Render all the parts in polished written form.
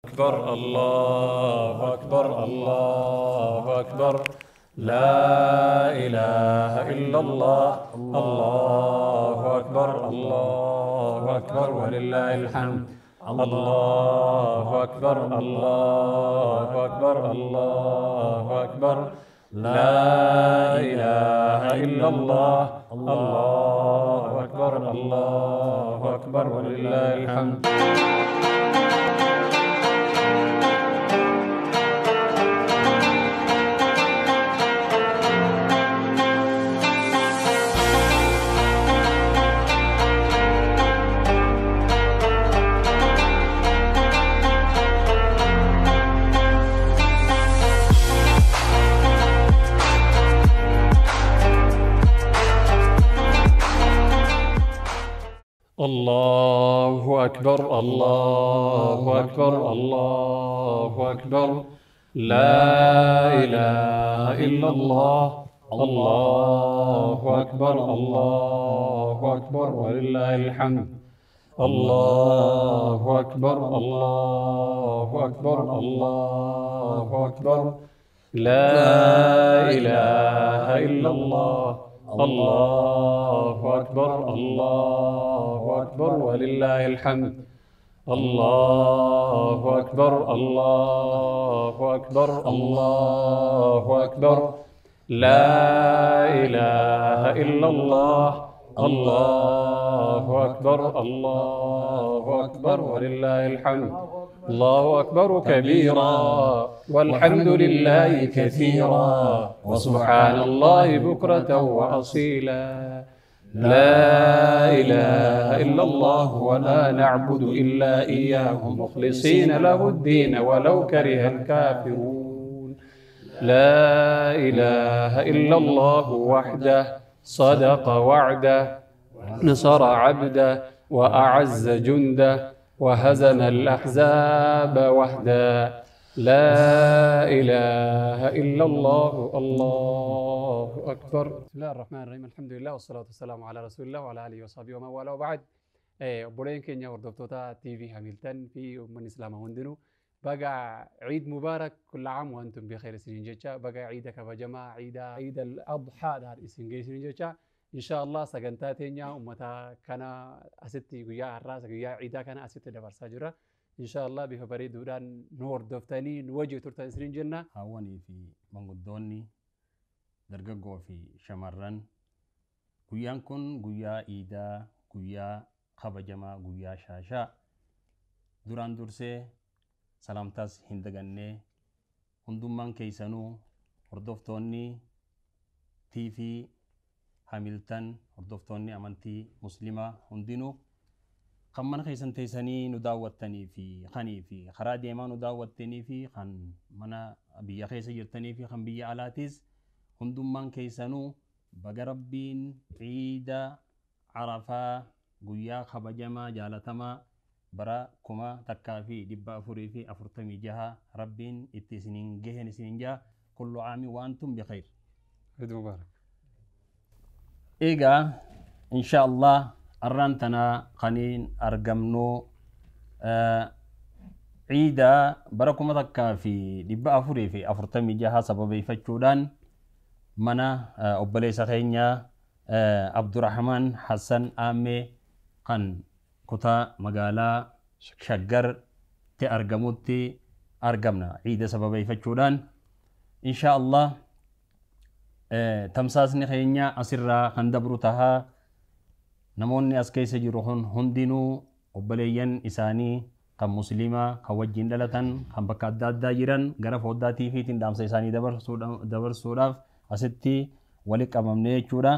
أكبر الله أكبر الله أكبر لا إله إلا الله الله أكبر الله أكبر ولله الحمد الله أكبر الله أكبر الله أكبر لا إله إلا الله الله أكبر الله أكبر ولله الحمد. الله أكبر الله أكبر الله أكبر لا إله إلا الله الله أكبر الله أكبر ولله الحمد الله أكبر الله أكبر الله أكبر لا إله إلا الله الله أكبر الله أكبر ولله الحمد الله أكبر الله أكبر الله أكبر لا إله إلا الله الله أكبر الله أكبر ولله الحمد الله أكبر كبيرا والحمد لله كثيرا وسبحان الله بكرة وأصيلا لا إله إلا الله ولا نعبد إلا إياه مخلصين له الدين ولو كره الكافرون لا إله إلا الله وحده صدق وعده نصر عبده وأعز جنده وهزم الأحزاب وحده لا إله إلا الله الله أكبر. بسم الله الرحمن الرحيم الحمد لله والصلاة والسلام على رسول الله وعلى آله وصحبه ومن والاه وبعد. obboleen keenya hordoftoota TV Hamilton fi uummanni Islaamaa hundinuu baga Ciid Mubaarak kulla caam wa antum bikhair isiniin jecha baga ciida kabajamaa ciida al-adhaadhaan isin geessiniin jecha insha Allah sagantaa teenya uummata kana asitti guyyaa har'aa guyyaa ciidaa kana asitti dabarsaa jira. Insha Allah bifa bareeduudhaan nu hordoftanii nu wajji turtan isiniin jenna. Hawwanii fi manguddoonni dargaggoo fi shamarran guyyaan kun guyyaa iidaa guyyaa kabajamaa guyyaa shaashaa duraan dursee salaamtaas hin dagannee hundummaan keessanuu hordoftoonni TV Hamilton hordoftoonni amantii muslimaa hundinuu kan mana keessan teessanii nu daawwattanii fi kanii fi karaa deemaa nu daawwattanii fi kan mana biyya keessa jirtanii fi kan biyya alaatis hundummaan keessanuu baga rabbiin ciida arafaa guyyaa kabajamaa jaalatamaa bara 1446 rabbiin itti isiniin gaheen isiniin jaa kullu caami wa antum bikhayr. Ciid mubaarak. Egaa insha Allah arraan tana kaniin argamnu ciida bara 1446 sababeeffachuudhaan mana obboleessa keenya Abdurrahman Hassan Ammee kan kutaa magaalaa Shaggartti argamutti argamna ciida sababeeffachuudhaan insha Allah tamsaasni keenya asirraa kan dabru tahaa namoonni as keessa jiru kun hundinuu obboleeyyan isaanii kan musliimaa kan wajjin dhalatan kan bakka adda addaa jiran gara foddaa TVtiin dhaamsa isaanii dabarsuudhaaf asitti walitti qabamne jechuudha.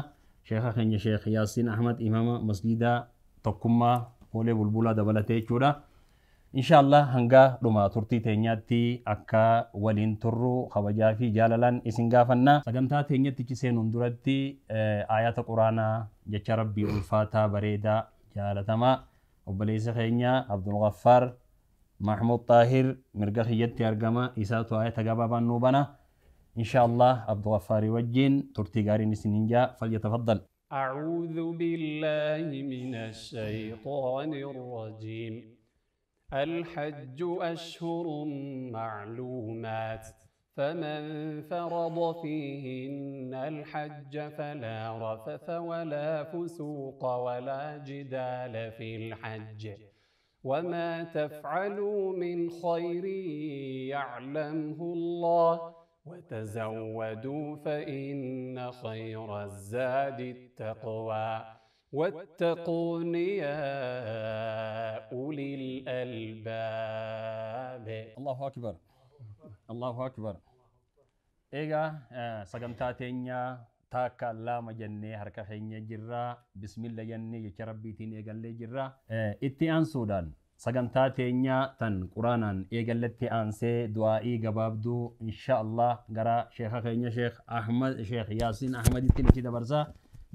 Sheekha keenya Sheekh Yaasiin Ahmad imaama masgiida tokkummaa Boolee Bulbulaa dabalatee jechuudha. Insha Allah hanga dhuma turtii teenyaatti akka waliin turru kabajaa fi jaalalaan isin gaafanna. Sagantaa teenyatti seenuun duratti ayata quraanaa jecha rabbii ulfaataa bareedaa jaalatamaa obboleessa keenya Abdul Ghaffar Mahmud Taahir mirga kiyyatti argama isaatu ayata gabaabaan nuu bana. Insha Allah Abdul Ghaffaarii wajjin turtii gaariin isiniin jaa falyatafaddal. أعوذ بالله من الشيطان الرجيم. الحج أشهر معلومات فمن فرض فيهن الحج فلا رفث ولا فسوق ولا جدال في الحج وما تفعلوا من خير يعلمه الله وتزودوا فإن خير الزاد التقوى واتقون يا أولي الألباب. الله أكبر الله أكبر. Egaa sagantaa teenya taakka lama jennee harka keenya jirra, bismilla jennee jecha rabbiitiin eegallee jirra. Itti aansuudhaan sagantaa teenya tan quraanaan eegalletti aansee du'aa'ii gabaabduu insha Allah gara sheekha keenya Sheekh Ahmad Sheekh Yaasiin Ahmaditti nuti dabarsa.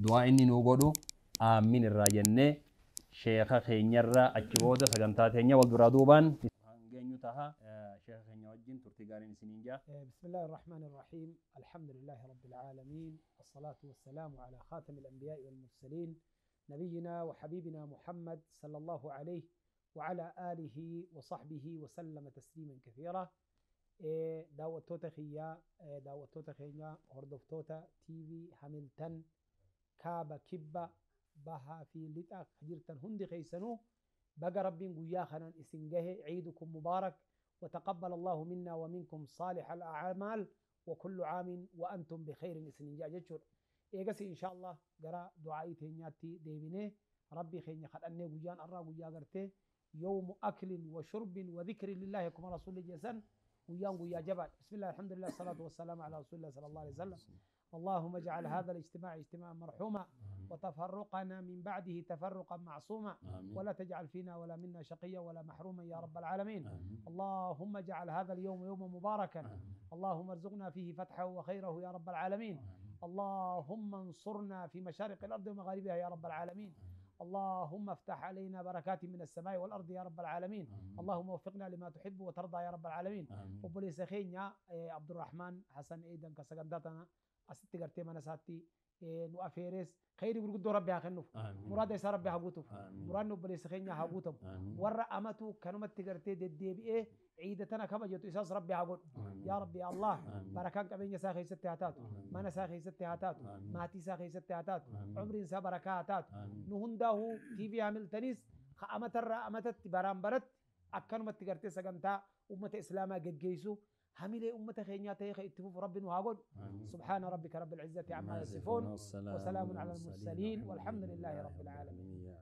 Du'aa inni nuu godhu aamin irraa jennee sheekha keenyarraa achi booda sagantaa teenya wal duraa duubaan hangeenyu taha. Sheekha keenya wajjin turtii gaariin isiniin jaa. بسم الله الرحمن الرحيم، الحمد لله رب العالمين، الصلاة والسلام على خاتم الأنبياء والمرسلين نبينا وحبيبنا محمد صلى الله عليه وعلى آله وصحبه وسلم تسليما كثيرا. داوتوتا خيا داوتوتا خيا هردفتوتا تي في هاملتن كابا كبا بها في لتا خجرتن هندي خيسنو بقى ربين قيا خنان اسنجه. عيدكم مبارك وتقبل الله منا ومنكم صالح الأعمال وكل عام وأنتم بخير. اسنجا جتشور إيجاسي إن شاء الله جرا دعائي تنياتي ديبينه ربي خيني خلقني قيان أرى قيا قرته يوم أكل وشرب وذكر لله كما رسول جسن ويان قيا جبل. بسم الله الحمد لله الصلاة والسلام على رسول الله صلى الله عليه وسلم. اللهم اجعل هذا الاجتماع اجتماعا مرحوما وتفرقنا من بعده تفرقا معصوما ولا تجعل فينا ولا منا شقيا ولا محروما يا رب العالمين. اللهم اجعل هذا اليوم يوما مباركا، اللهم ارزقنا فيه فتحه وخيره يا رب العالمين. اللهم انصرنا في مشارق الأرض ومغاربها يا رب العالمين. اللهم افتح علينا بركات من السماء والأرض يا رب العالمين. اللهم وفقنا لما تحب وترضى يا رب العالمين. وبوليس خينيا عبد الرحمن حسن ايدن كسغنتاتنا asitti gartee mana isaatti nu afeeres khayri gurguddoo rabbi haa kennuuf, muraada isaa rabbi haa guutuuf, muraadni obboleessa keenya haa guutamu, warra amatu kanumatti gartee deddeebi'ee ciida tana kabajatu isaas rabbi haa godhu yaa rabbi yaa Allah. Barakaan qabeenya isaa keessatti haa taatu, mana isaa keessatti haa taatu, maatii isaa keessatti haa taatu, umriin isaa barakaa haa taatu. Nu hundaa'uu TV Hamiltaniis amatarraa amatatti baraan baratti akkanumatti gartee sagantaa ummata islaamaa geggeessu هميلي أمة خينياتي اتفوف ربنا وهاقول. سبحان ربك رب العزة عما يصفون وسلام على المرسلين والحمد لله رب العالمين.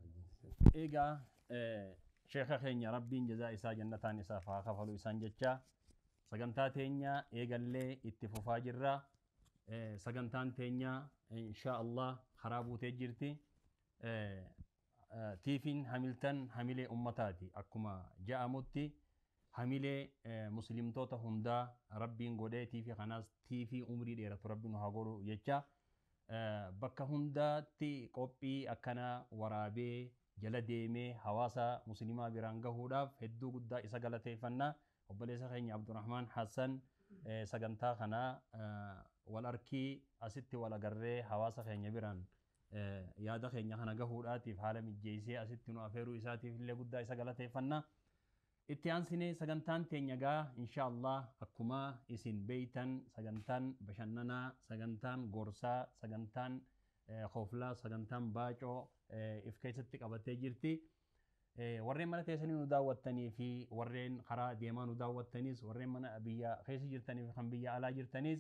إيجا شيخ خينيا ربين جزاء إسا جنتان إسا فخفلوا إسان جتشا سقنتا تينيا إيجا اللي اتفوفا جرا سقنتان تينيا إن شاء الله خرابو تجرتي. تيفين هميلتن هميلي أمتاتي أكما جاء متي hamilee muslimtoota hundaa rabbiin godhee tiifi kanaas tiifii umrii dheeratu rabbiin nu haa godhu jecha bakka hundaatti qophii akkanaa waraabee jala deemee hawaasa muslimaa biraan gahuudhaaf hedduu guddaa isa galateeffannaa. Obboleessa keenya Abdurrahmaan Hassan sagantaa kanaa wal arkii asitti wal agarree hawaasa keenya biraan yaada keenya kana gahuudhaatiif haala mijjeessee asitti nu afeeruu isaatiif illee guddaa isa galateeffannaa. Itti aansinee sagantaan teenya gaa insha Allah akkuma isin beeytan sagantaan bashannanaa, sagantaan gorsaa, sagantaan kooflaa, sagantaan baacoo if keessatti qabattee jirti. Warreen mana teessanii nu daawwattanii fi warreen karaa deemaa nu daawwattanis, warreen mana biyya keessa jirtanii fi kan biyya alaa jirtanis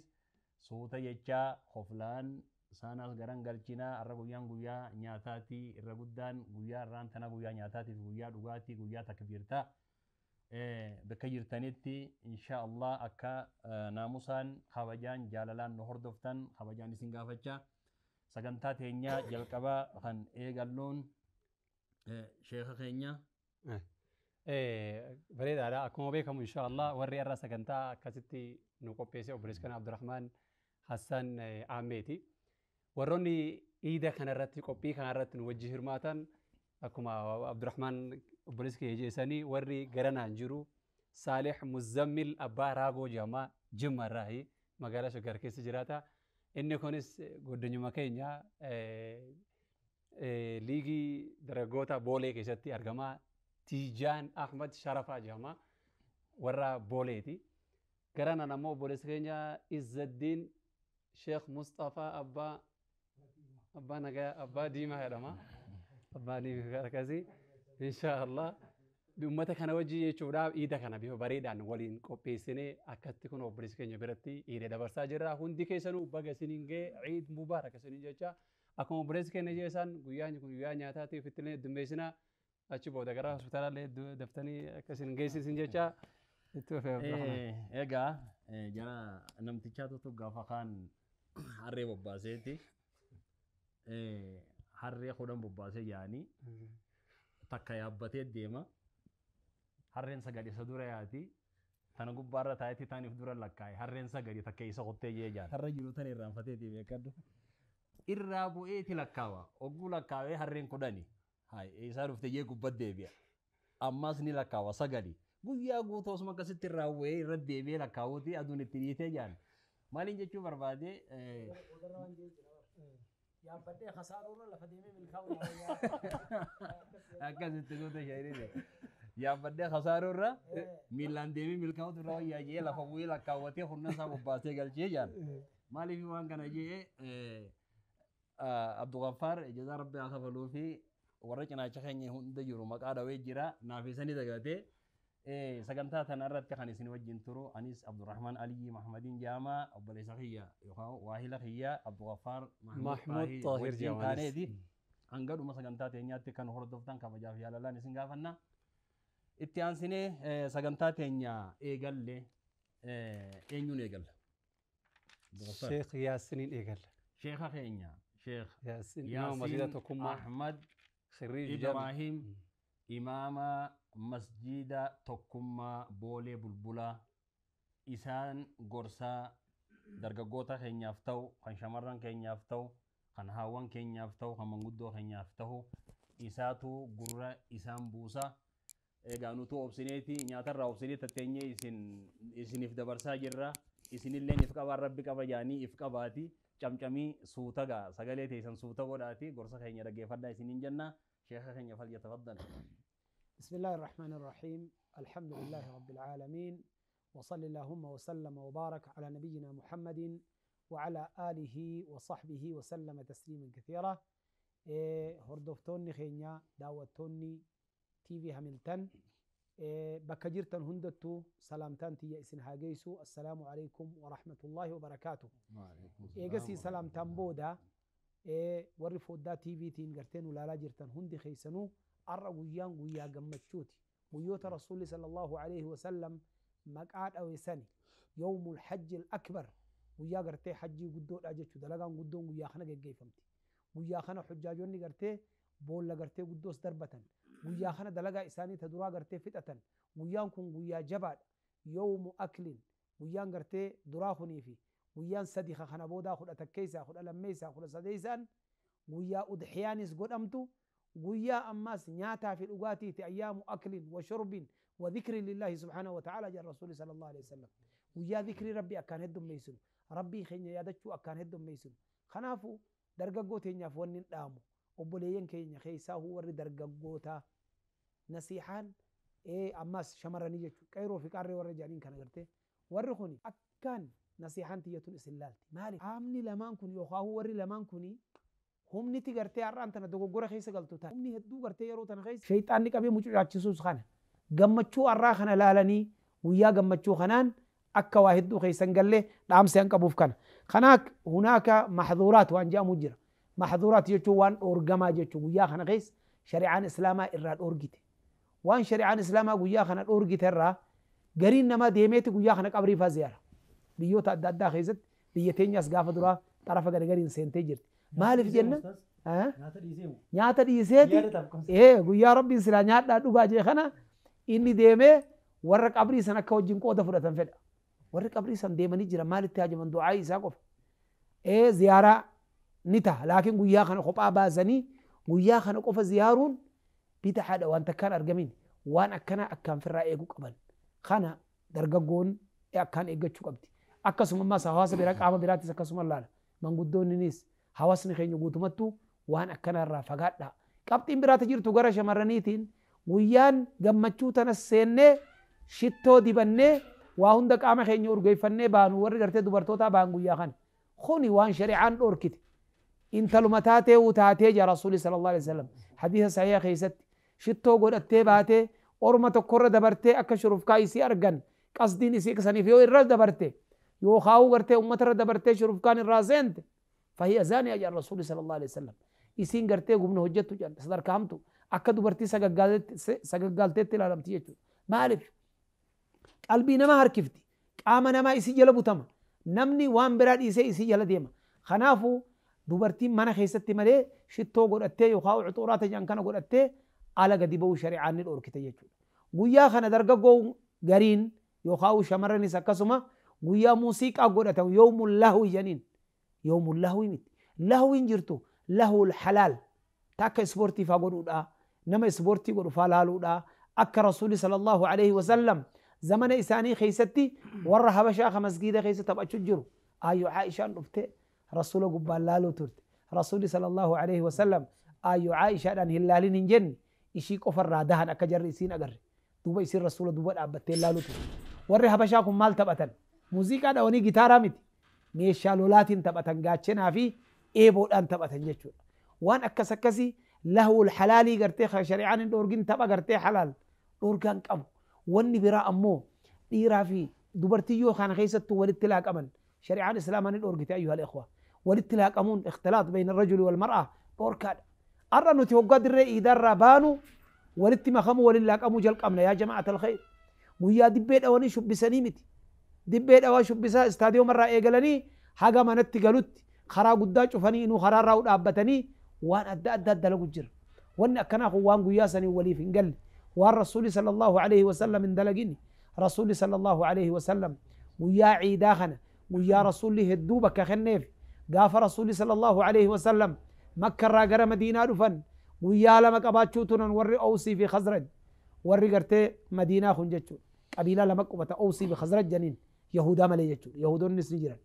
suuta jechaa kooflaan saanaas garan galchinaa. Har'a guyyaan guyyaa nyaataatii, irra guddaan guyyaa irraan tana guyyaa nyaataatii fi guyyaa dhugaatii, guyyaa takbiirtaa. Bakka jirtanitti insha Allah akka naamusaan kabajaan jaalalaan nu hordoftan kabajaan isin gaafachaa. Sagantaa teenya jalqabaa kan eegalluun sheekha keenya. Bareedaadha. Akkuma beekamu insha Allah warri har'a sagantaa akkasitti nu qopheesse obboleessi kana Abdurrahmaan Hassan Ahmeeti. Warroonni iida kanarratti qophii kanarratti nu wajji hirmaatan akkuma Abdurrahmaan obboleessi kiyya jeessanii warri garanaan jiru Saalih Muzammil Abbaa Raagoo jedhama, Jimma irraayi magaalaa Shaggar keessa jiraata. Inni kunis goddinyuma keenya liigii dargaggoota Boolee keessatti argama. Tiijaan Ahmad Sharafaa jedhama. Warra Booleeti. Garanaan ammoo obboleessa keenya Izzaddiin Sheekh Mustafaa Abbaa Nagaa Abbaa Diimaa jedhama. Abbaa Diimaa akkasii. Inshaallah. Uummata kana wajjin jechuudhaaf iida kana bifa bareedaan waliin qopheessinee akkatti kun obboleessa keenya biratti iida dabarsaa jirra. Hundi keessanuu baga isiniin ga'e Iid Mubaarak isiniin jecha. Akkuma obboleessi keenya jeesaan guyyaan kun guyyaa nyaataatiif ittiin heddummeessina. Achi booda gara hospitaalaa daftanii akka isin geessisin jecha itti ofee Abdurrahman. Egaa jara namtichaatu gaafa kaan harree bobbaaseeti. Harree 10 bobbaasee yaa'anii takka yaabbatee deema. Harreen 9 isa dura yaati. Tana gubbaarra taa'etti taaniif dura lakkaa'e. Harreen 9 takka isa qottee jee jaan. Harra jiru tan irraanfateeti beekadhu. Irraa bu'eeti lakkaawa. Ogguu lakkaawee harreen 10. Hayi isaa dhufte jee gubbat deebi'a. Ammas ni lakkaawa 9. Guyyaa guutuu osuma akkasitti irraa bu'ee irra deebi'ee lakkaawuuti aduun itti dhiitee jaan. Maaliin jechuu barbaade? Yaabbadhee kasaaruurra lafa deemee milkaa'uu Akkasitti goota shaayiree. Yaabbadhee kasaaruurra miillaan deemee milkaa'uutu irra wayyaa jee lafa bu'ee lakkaawwatee humna isaa bobbaasee galchee jaan. Maaliif waan kana jee Abdugaffaar jazaa rabbi haa kafaluu fi warra cinaacha keenya hunda jiru maqaa dhawee jira naaf isanii dagatee sagantaa tana irratti kan isin wajjin turu anis Abdurrahman Aliyyi Mahmadiin Jaamaa obboleessa kiyya yookaan waahila kiyya Abdugaffaar Mahmud Xaahir wajjin taaneeti. Hanga dhuma sagantaa teenyaatti kan hordoftan kabajaaf jaalalaan isin gaafanna. Itti aansinee sagantaa teenya eegalle eenyuun eegalla? Sheekh Yaasiniin eegalla. Sheekha keenya Sheekh Yaasin imaama masjida tokkummaa Ahmad Khirrii Ibrahim imaama masjida tokkummaa Boolee Bulbulaa isaan gorsaa dargaggoota keenyaaf ta'u, kan shamarran keenyaaf ta'u, kan haawwan keenyaaf ta'u, kan manguddoo keenyaaf ta'u isaatu gurra isaan buusa. Egaa nutu obsineeti nyaatarraa obsinee tatteenyee isiniif dabarsaa jirra. Isinilleen if qabaan rabbi qaba jaanii if qabaati. Camcamii suuta gaa sagalee teessan suuta godhaati gorsa keenya dhaggeeffadhaa isiniin jenna. Sheekha keenya falyatafaddal. بسم الله الرحمن الرحيم الحمد لله رب العالمين وصل اللهم وسلم وبارك على نبينا محمد وعلى آله وصحبه وسلم تسليما كثيرا. هردفتوني خينيا داوتوني تي في هاملتن بكجرتن هندتو سلامتان تي إسن هاجيسو السلام عليكم ورحمة الله وبركاته. إيجسي سلامتان بودا ورفودا تي في تين قرتين ولا جرتن هندي خيسنو أرى ويان ويا جمتشوتي ويوت رسول صلى الله عليه وسلم مقعد أو سنة يوم الحج الأكبر ويا قرتي حجي قدو أجتشو دلقان قدو ويا خنا جيفمتي ويا خنا حجاجوني قرتي بولا قرتي قدوس دربة ويا خنا دلقا إساني تدرا قرتي فتأة ويان كن ويا جبل يوم أكل ويان قرتي دراخني في ويان سديخ خنا بودا خد أتكيسا خد ألميسا خد سديسا ويا أضحيانس قد أمتو ويا أماس نياتا في الأوقات أيام أكل وشرب وذكر لله سبحانه وتعالى جاء الرسول صلى الله عليه وسلم ويا ذكر ربي أكان هدم ميسن ربي خين يادتشو أكان هدم ميسن خنافو درجة يافونين دامو وبوليين كين خيسا هو ور درجة نصيحان إيه أماس شمرانية كيرو في كاري ورجانين كان قرتي ورخوني أكان نصيحان تيتون إسلالتي مالك عامني لمان كوني يخاهو وري لمان كوني هم نتي قرتي أران تنا دوغورا خيسا قلتو تان هم نهدو قرتي يرو تنا خيس شيطان نكابي مجو عجسوس خانة قمتشو أراخنا لالني ويا قمتشو خنان أكا واحد خيسا قال لي نعم سينقبوف كان خناك هناك محظورات وان جاء مجرى محظورات يجو وان أورجما يجو ويا خنا خيس شريعان إسلاما إراد أورجتي وان شريعان إسلاما ويا خنا أورجتي الرا قرين ما ديميت ويا خنا قبري فازيارة بيوتا دادا خيزت بيتين ياس قاف درا طرف قرين سنتجرت مالف جنة ها نياتا ديسيتي إيه ويا ربي سلا نياتا دوغا جي خنا إني ديمي ورق قبري سنة كوجين قوة فرة فدا ورق قبري سن ديمني جرا مالك تاج من دعاء ساقف إيه زيارة نتا لكن ويا خنا خب أبازني ويا خنا قف زيارون بيتحد وأنت كان أرجمين وأنا كان أكان في الرأي قبل خنا درجون أكان إيجتشو قبتي أكسم ما سهواس بيرك عام بيراتي سكسم الله من قدون نيس حواسني خين يقول تمتو وأنا كان الرافقات لا قبتين بيراتي جرتو جرش مرنيتين Guyyaan gammachuu tana seennee shittoo dibannee waa hunda qaama keenya urgeeffannee baanu warri gartee dubartootaa baan guyyaa kana. Kuni waan shari'aan dhorkite. Intaluma taatee utaatee jaa Rasuulli sallallahu alaihi wasallam. Hadiisa sahiha keessatti shittoo godhattee baatee orma tokkorra dabartee akka shurufkaa isii argan qasdiin isii saniif yoo irra dabarte yoo kaa'uu gartee uummatarra dabartee shurufkaan irraa seente fahiya zaaniya jaa Rasuulli sallallahu alaihi wasallam. Isiin gartee gumna hojjettu jedhan sadarkaa hamtu akka dubartii sagaggaalteetti ilaalamti jechuudha. Maaliif? Qalbii namaa harkifti. Qaama namaa isii jala butama. Namni waan biraa dhiisee isii jala deema. Kanaafuu dubartiin mana keessatti malee shittoo godhattee yookaan cuxuuraata jedhan kana godhattee ala gadi ba'uu shari'aan ni dhorkite jechuudha. Guyyaa kana dargaggoo gariin yookaan shamarranis akkasuma guyyaa muuziqaa godhatan yawmul lahwi jedhaniin. Yawmul lahwi miti. Lahwiin jirtu lahwul halaal. Takka ispoortii faa godhuudha. Nama ispoortii godhu faa laaluudha. Akka Rasuulli sallallahu alaihi wasallam zamana isaanii keessatti warra Habashaa ka masgiida keessa taphachuu jiru. Ayyoo Aishaan dhuftee Rasuula gubbaan laaluu turte. Rasuulli sallallahu alaihi wasallam ayyoo Aishaadhaan hin laalin hin jenne ishii qofarraa dahan akka jarri isiin agarre. Duuba isiin Rasuula duuba dhaabbattee laaluu turte. Warri Habashaa kun maal taphatan? Muuziqaa dhawanii gitaaraa miti. Meeshaa lolaatiin taphatan gaachenaa fi eeboodhaan taphatan jechuudha. Waan akkas akkasii lahwul halaalii gartee shari'aan hin dhoorgin tapha gartee halaal dhoorgaan qabu. Wanni biraa ammoo dhiiraa fi dubartii yoo kana keessattuu walitti laaqaman shari'aan islaamaa ni dhoorgite ayyuhal ikhwa. Walitti laaqamuun ikhtilaat bayna rajuli wal mar'a dhoorkaadha. Har'a nuti hoggaa dirree iidaarraa baanu walitti makamuu waliin laaqamuu jalqabna yaa jamaa'at alkhayr. Guyyaa dibbee dhawanii shubbisanii miti. Dibbee dhawaa shubbisaa istaadiyoomarraa eegalanii haga manatti galutti karaa guddaa cufanii inuu karaarraa dhaabbatanii waan adda addaa dalagu jira. Wanni akkanaa kun waan guyyaa sanii waliif hin galle. Waan Rasuulli sallallahu alaihi wasallam hin dalagin. Rasuulli sallallahu alaihi wasallam guyyaa ciidaa kana guyyaa Rasuulli hedduu bakka kenneef gaafa Rasuulli sallallahu alaihi wasallam Makkarraa gara Madiinaa dhufan guyyaa lama qabaachuu turan warri Awsii fi Khazraj warri gartee Madiinaa kun jechuudha. Qabiilaa lama qubata Awsii fi Khazraj janiin Yahudaa malee jechuudha. Yahudoonnis ni jiran.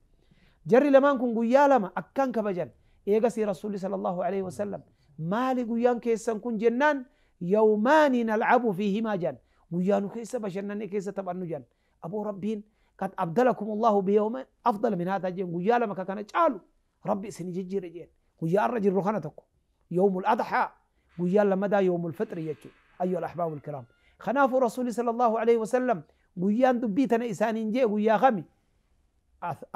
Jarri lamaan kun guyyaa lama akkaan kabajan. Eegasii Rasuulli sallallahu alaihi wasallam maali guyyaan keessan kun jennaan yawmaani nalcabu fiihimaa jedhan. Guyyaa nu keessa bashannanne keessa taphannu jedhan. Aboo Rabbiin qad abdalakum Allahu biyawman afdal min haadaa jeen guyyaa lama ka kana caalu Rabbi isin jijjiire jeen. Guyyaa arra jirru kana tokko yawmul adhaa guyyaa lamadaa yawmul fixri jechuudha. Ayyuhal ahbaabul kiraam. Kanaafuu Rasuulli sallallahu alaihi wasallam guyyaan dubbii tana isaaniin jee guyyaa kami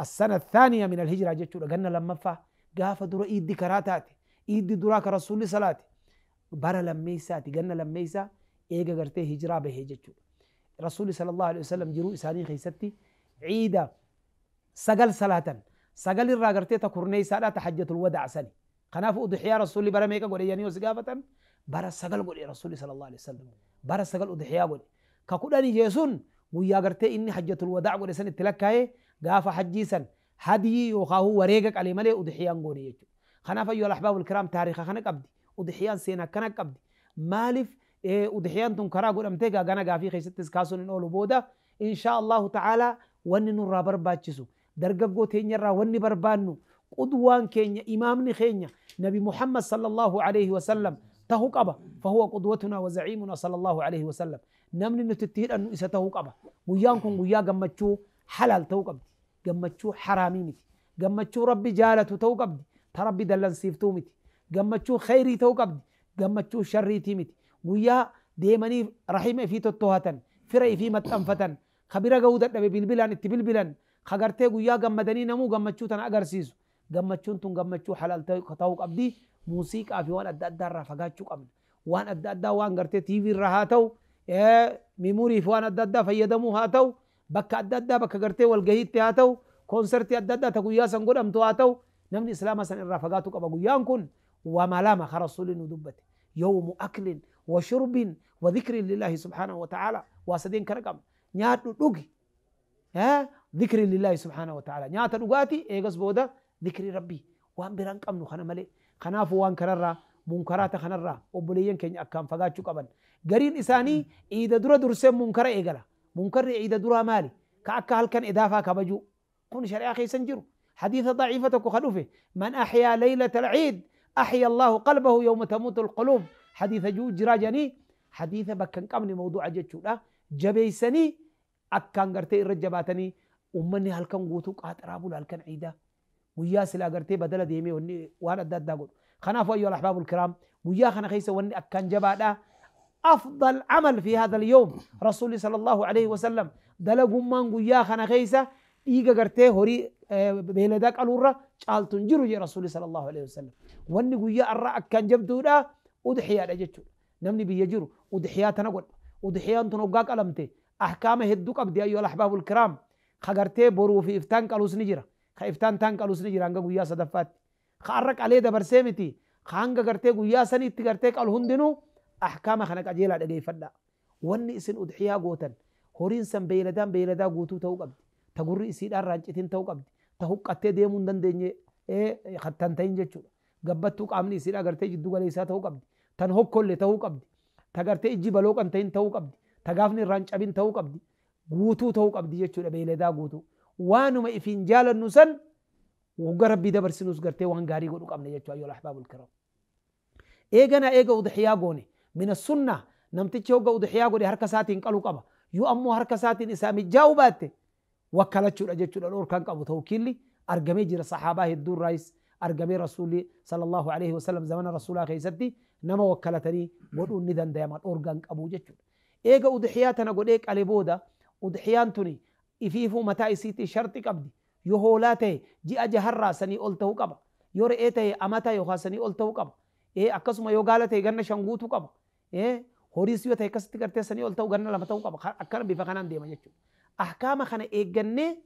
السنة الثانية من الهجرة جتشورا قلنا لما فا قافة درا إيدي كراتاتي إيدي درا كرسول صلاتي برا لميساتي قلنا لميسا إيجا قرتي هجرة به جتشورا رسول صلى الله عليه وسلم جرو إساني خيستي عيدا سقل صلاة سقل الراقرتي تكورني سالة حجة الوداع سني خناف أضحية رسول برا ميكا قولي يعني وسقافة برا سقل قولي رسول صلى الله عليه وسلم برا سقل أضحية قولي كقولاني جيسون ويا قرتي إني حجة الوداع قولي سنة تلكاي gaafa hajjii san hadiyii yookaan wareega qalee malee udhiyaan goone jechuudha. Kanaaf ayyuhal ahbaabul kiraam taariika kana qabdi. Udhiyaan seenaa kana qabdi. Maaliif udhiyaan tun karaa godhamtee gaagana gaafii keessattis kaasuun hin oolu booda inshaa Allahu ta'ala wanni nurraa barbaachisu dargaggoo teenyarraa wanni barbaannu qudwaan keenya imaamni keenya nabi Muhammad sallallahu alaihi wasallam tahuu qaba. Fahuwa qudwatunaa wa zaciimunaa sallallahu alaihi wasallam. Namni nuti itti hidhannu isa tahuu qaba. Guyyaan kun guyyaa gammachuu halaal tahuu qabdi. Gammachuu haraamii miti. Gammachuu Rabbi jaalatu ta'uu qabdi. Ta Rabbi dallansiiftuu miti. Gammachuu khayrii ta'uu qabdi. Gammachuu sharriitii miti. Guyyaa deemanii rahima ifii tottohatan, fira ifii maxxanfatan, ka bira gahuu dadhabe bilbilaan itti bilbilan, ka gartee guyyaa gammadanii namuu gammachuu tana agarsiisu. Gammachuun tun gammachuu halaal ta'uu qabdi. Muuziqaa fi waan adda addaa irraa fagaachuu qabna. Waan adda addaa waan gartee TV irraa haa ta'u, miimurii fi waan adda addaa fayyadamuu haa ta'u, bakka adda addaa bakka gartee walgahiitti haa ta'u, koonsertii adda addaa ta guyyaa san godhamtu haa ta'u, namni islaama san irraa fagaatu qaba. Guyyaan kun wama lama ka rasuulli nu dubbate. Yawmu aklin wa shurbin wa dhikrin lillahi subhaanahu wa ta'ala. Waa sadeen kana qabna. Nyaadhu dhugi. Dhikrin lillahi subhaanahu wa ta'ala. Nyaata dhugaati eegas booda dhikrii rabbii. Waan biraan qabnu kana malee. Kanaafuu waan kanarraa munkaraata kanarraa obboleeyyan keenya akkaan fagaachuu qaban. Gariin isaanii iida dura dursee munkara eegala. Munkarri ciida duraa maali? Ka akka halkan idaafaa kabajuu. Kun shari'aa keessa hin jiru. Hadiisa daciifa tokko ka dhufe man ahyaa laylata alciid ahya Allahu qalbahu yawma tamuutu alquluub. Hadiisa jiru jiraa jedhanii Hadiisa bakka hin qabne mawduuca jechuudha. Jabeeysanii akkaan gartee irra jabaatanii ummanni halkan guutuu qaaxiraa bula halkan ciidaa. Guyyaa silaa gartee badala deemee wanni waan adda addaa godhu. Kanaafuu ayyuha al-ahbaabul kiraam guyyaa kana keessa wanni akkaan jabaadha. أفضل عمل في هذا اليوم رسول صلى الله عليه وسلم دلقمان قيا خنا خيسة إيغا قرتي هوري بيلداك الورة شالتون جرو جي رسول صلى الله عليه وسلم واني قيا الرأك كان جبتو دا أضحية دا نمني بيجرو أضحية تنقل أضحية تنقاك ألمتي أحكام هدوك أبدي أيها الأحباب الكرام خقرتي برو في إفتان قالوس نجرة خإفتان تان قالوس نجرة هنگا قيا صدفات خارك عليه دا برسيمتي خانگا قرتي قيا سني تقرتي قالهندنو أحكام خنك أجيلا دقيفدا واني إسن أضحية قوتن هورين سن بيلدان بيلدا قوتو تو قبد تقري إسيد الرانجتين تو قبد تهوك أتي ديمون دن ديني إيه خطنتين جتشو قبتوك عمني إسيد أغرتي جدو قليسا تو قبد تنهوك كل تو قبد تغرتي إجي بلوك أنتين تو قبد تغافني الرانج أبين تو قبد قوتو تو قبد جتشو بيلدا قوتو وانو ما إفين جال النسن وقرب بيدبر سنوس غرتي وان غاري قوتو قبل جتشو أيها الأحباب الكرام إيغانا إيغا أضحية قوني من السنة نمتيجي هوغا أضحية قوني هركساتين قالوا قبا يو أمو هركساتين إسامي جاوبات وكالتشو أجتشو الأور كان قبو توكيلي أرقمي جرى صحابة الدور رايس أرقمي رسولي صلى الله عليه وسلم زمن رسول خيستي نما وكالتني قولوا ندن دايما الأور كان قبو جتشو إيغا أضحياتنا قول إيك علي بودا أضحيانتني إفيفو متى إسيتي شرطي قبدي يهولاته جي أجهر سني قلته قبا يورئته أمتا يخاسني قلته قبا إيه أكسما يوغالته غنى شنغوتو قبا إيه هوريس يو تهكست كرتي سني قلته غنى لما تو قبا أكرم بفخنان ديما جتشو أحكام خنا إيه جنة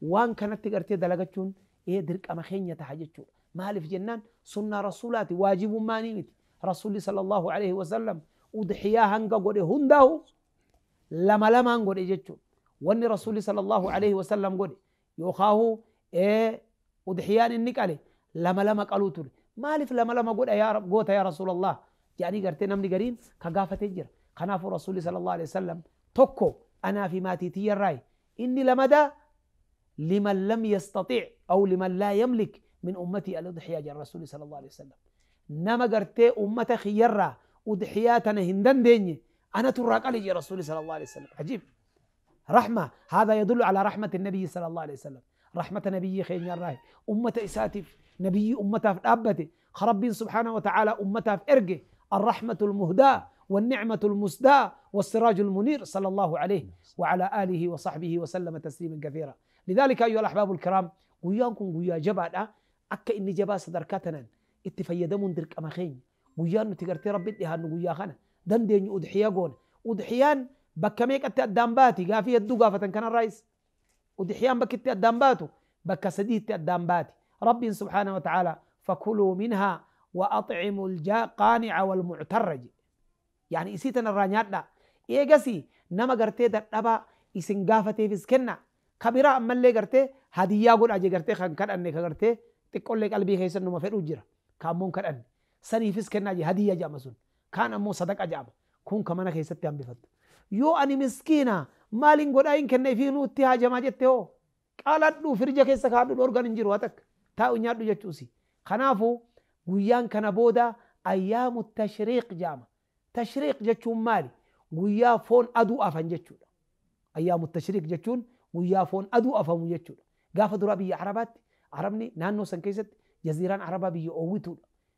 وان كانت تقرتي دلقتشون إيه درك أما خينية تحاجتشو مالف جنان سنة رسولاتي واجب ما نيمت رسولي صلى الله عليه وسلم أضحيا هنگا قولي هنده لما لما هنگو جتشو وان رسولي صلى الله عليه وسلم قولي يوخاهو إيه أضحيان النك عليه لما لما قالوا تولي مالف لما لما قول يا رب قوت يا رسول الله يعني قرتي نمني قرين كقافة تجر خناف رسولي صلى الله عليه وسلم توكو أنا في ماتيتي الرأي إني لمدى لمن لم يستطيع أو لمن لا يملك من أمتي الأضحية جل رسول صلى الله عليه وسلم نما قرتي أمة خيرة أضحياتنا هندن ديني أنا تراك علي رسول صلى الله عليه وسلم عجيب رحمة هذا يدل على رحمة النبي صلى الله عليه وسلم رحمة نبي خير الراهي أمة إساتف نبي أمته في أبته خرب سبحانه وتعالى أمته في إرجه الرحمة المهداة والنعمة المسداة والسراج المنير صلى الله عليه وعلى آله وصحبه وسلم تسليما كثيرا. لذلك أيها الأحباب الكرام وياكم ويا جبا أكا إني جبا صدركاتنا اتفيدمون درك أمخين ويان تقرتي ربي إهان ويا خنا دن دين أضحية قون أضحيان بكميك التأدام باتي قافية الدقافة كان الرئيس أضحيان بك التأدام باتو بك سديه التأدام باتي ربي سبحانه وتعالى فكلوا منها وأطعموا القانع والمعترج يعني إسيتنا الرانيات لا إيه قسي نما قرتي دقبا إسن قافتي في سكنة خبيرة أما اللي قرتي هدية قول أجي قرتي خان كان أني قرتي تقول لك قلبي خيسن نما في الأجرة كان ممكن أن سني في سكنة جي هدية جامسون كان أمو صدق أجاب كون كمان خيستي أم بفت يو أني مسكينة مالين قول أين كنا في نوتي هاجة ما جته قالت له فرجة كيسة كانوا الأورغان إنجرواتك تاو نيادو جتوسي خنافو ويان كان بودا أيام التشريق جامع تشريق جتشون مالي ويا فون أدو أفن جتشون أيام التشريق جتشون ويا فون أدو أفن جتشون قافة درا عربات عربني نانو سنكيست جزيران عربا بي أويتو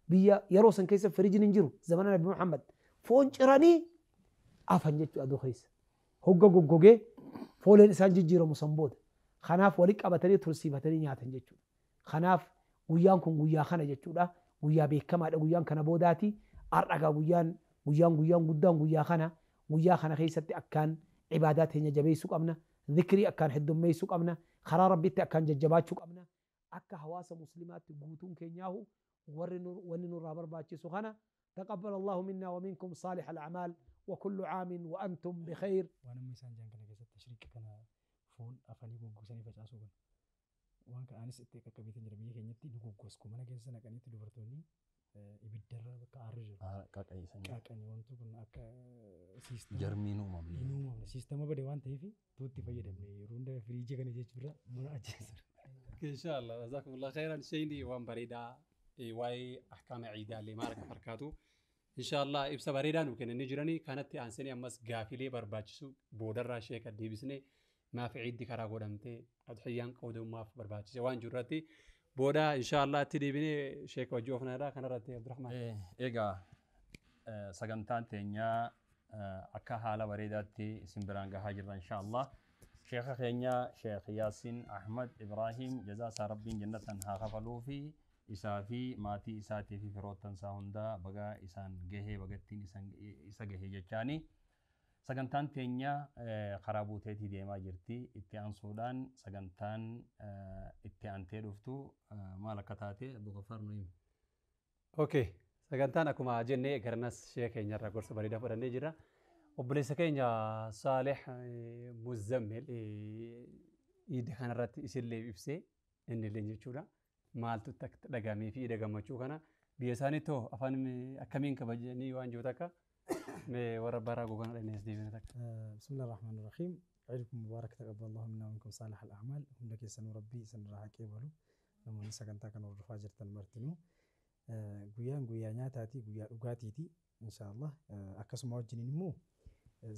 بي يرو سنكيست فريج ننجرو زمان نبي محمد فون شراني أفن جتشو أدو خيس هوغا غوغي فولين إنسان جيرو مصنبود خناف ولك أبتني ترسي بتني نياتن جتشون خناف guyyaan kun guyyaa kana jechuudha guyyaa beekamaadha guyyaan kana boodaati har'agaa guyyaan guyyaan guyyaan guddaan guyyaa kana guyyaa kana keessatti akkaan ibaadaa teenya jabeessuu qabna zikrii akkaan heddummeessuu qabna karaa rabbitti akkaan jajjabaachuu qabna akka hawaasa muslimaatti guutuun keenyaahu warri wanni nurraa barbaachisu kana تقبل الله منا ومنكم صالح الأعمال وكل عام وأنتم بخير. وأنا ميسان جان كنا كيسة تشريك كنا فون أفني بوغوساني فجأة waan ka'anis itti qaqqabeetiin jira biyya keenyatti nu goggosku mana keessa naqaniitti dubartoonni ibiddarra bakka aarri jiru. Qaqanii wanti kun akka siistama. Jarmiin uumamne. Hin uumamne siistama bade waan ta'eef tuutti fayyadamne yeroo hunda firiijii kana jechuudha mana ajjeessu. Inshallah jazakumullah khairan shayni waan bareedaa waa'ee ahkaama ciidaallee maal akka fakkaatu Inshaallah ibsa bareedaa nu kennanii jiranii kanatti aansanii ammas gaafilee barbaachisu boodarraa sheeka deebisnee maaf ciiddi karaa godhamtee adxiyyaan qoodummaaf barbaachise waan jiru irratti booda inshaallah itti deebinee sheeka wajji oofnaadha kanarratti Abdurrahmaan. Egaa sagantaan teenyaa akka haala bareedaatti isin biraan gahaa jirra inshaallah. Sheeka keenya Sheekh Yaasiin Ahmad Ibraahiim jazaa isaa Rabbiin jannatan haa kafaluu fi isaa fi maatii isaatii fi firoottan isaa hundaa baga isaan gahee bagattiin isa gahee jechaani. Sagantaan teenya karaa buuteetii deemaa jirti. Itti aansuudhaan sagantaan itti aantee dhuftu maal akka taate Abdul Ghaffar nu himi. Okay. Sagantaan akkuma jennee garanas sheeka keenyarraa gorsa bareedaa fudhannee jirra. Obboleessa keenya Saaleh Muzammil iida kanarratti isillee ibsee innillee jechuudha. Maaltu itti dhagahamee fi iida gammachuu kana biyya isaaniitti hoo afaan akkamiin kabajanii waan jiru takka mee warra baraa gogaa dhaqnee as deebina takka. بسم الله الرحمن الرحيم عيدكم مبارك تقبل الله منا ومنكم صالح الأعمال هم لك سنو ربي سن راح كيبلو namoonni sagantaa kana hordofaa jirtan martinuu guyyaan guyyaa nyaataati guyyaa dhugaatiiti inshaallah akkasuma wajjiniin immoo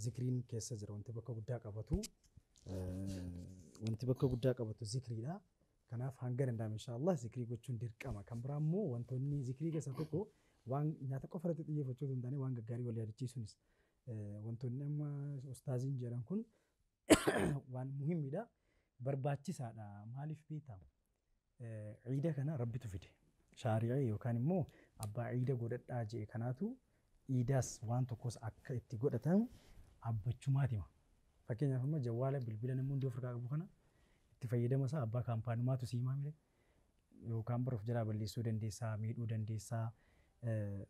zikriin keessa jira wanti bakka guddaa qabatu wanti bakka guddaa qabatu zikriidha. Kanaaf hanga danda'ame inshaallah zikrii gochuun dirqama. Kan biraa immoo wantoonni zikrii keessaa tokko waan nyaata qofa irratti xiyyeeffachuu osoo hin taane waan gaggaarii wal yaadachiisuunis wantoonni amma ustaaziin jedhan kun waan muhiimidha. Barbaachisaadha. Maaliif beektaa? Ciida kana Rabbitu fide. Shaari'aa yookaan immoo abbaa ciida godhadhaa jedhe kanaatu ciidaas waan tokkos akka itti godhatamu abbachumaatima. Fakkeenyaaf amma jawwaala bilbila namni hundi ofirraa qabu kana itti fayyadama isaa abbaa kaampaanumaatu si himaa mire yookaan bara of jalaa balleessuu dandeessaa, miidhuu dandeessaa,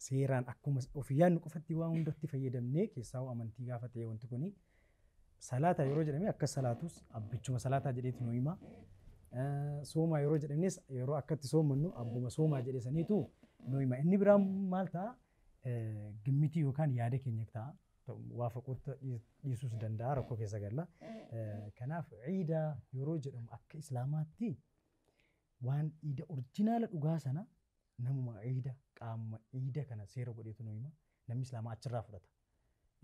seeraan akkuma ofii yaadnu qofatti waan hundatti fayyadamnee keessaa amantii gaafa ta'e wanti kuni salaataa yeroo jedhame akka salaatus abbichuma salaataa jedheetu nu hima. Soomaa yeroo jedhamnes yeroo akkatti soomannu abbuma soomaa jedhe saniitu nu hima. Inni biraan maal ta'a? Gimmitii yookaan yaada keenya ta'a. Waa faquutti dhiisuus danda'a rakkoo keessa galla. Kanaaf ciida yeroo jedhamu akka islaamaatti waan ciida orjinaala dhugaa sana namuma ciida qaamuma ciida kana seera godheetu nu hima. Namni islaamaa achirraa fudhata.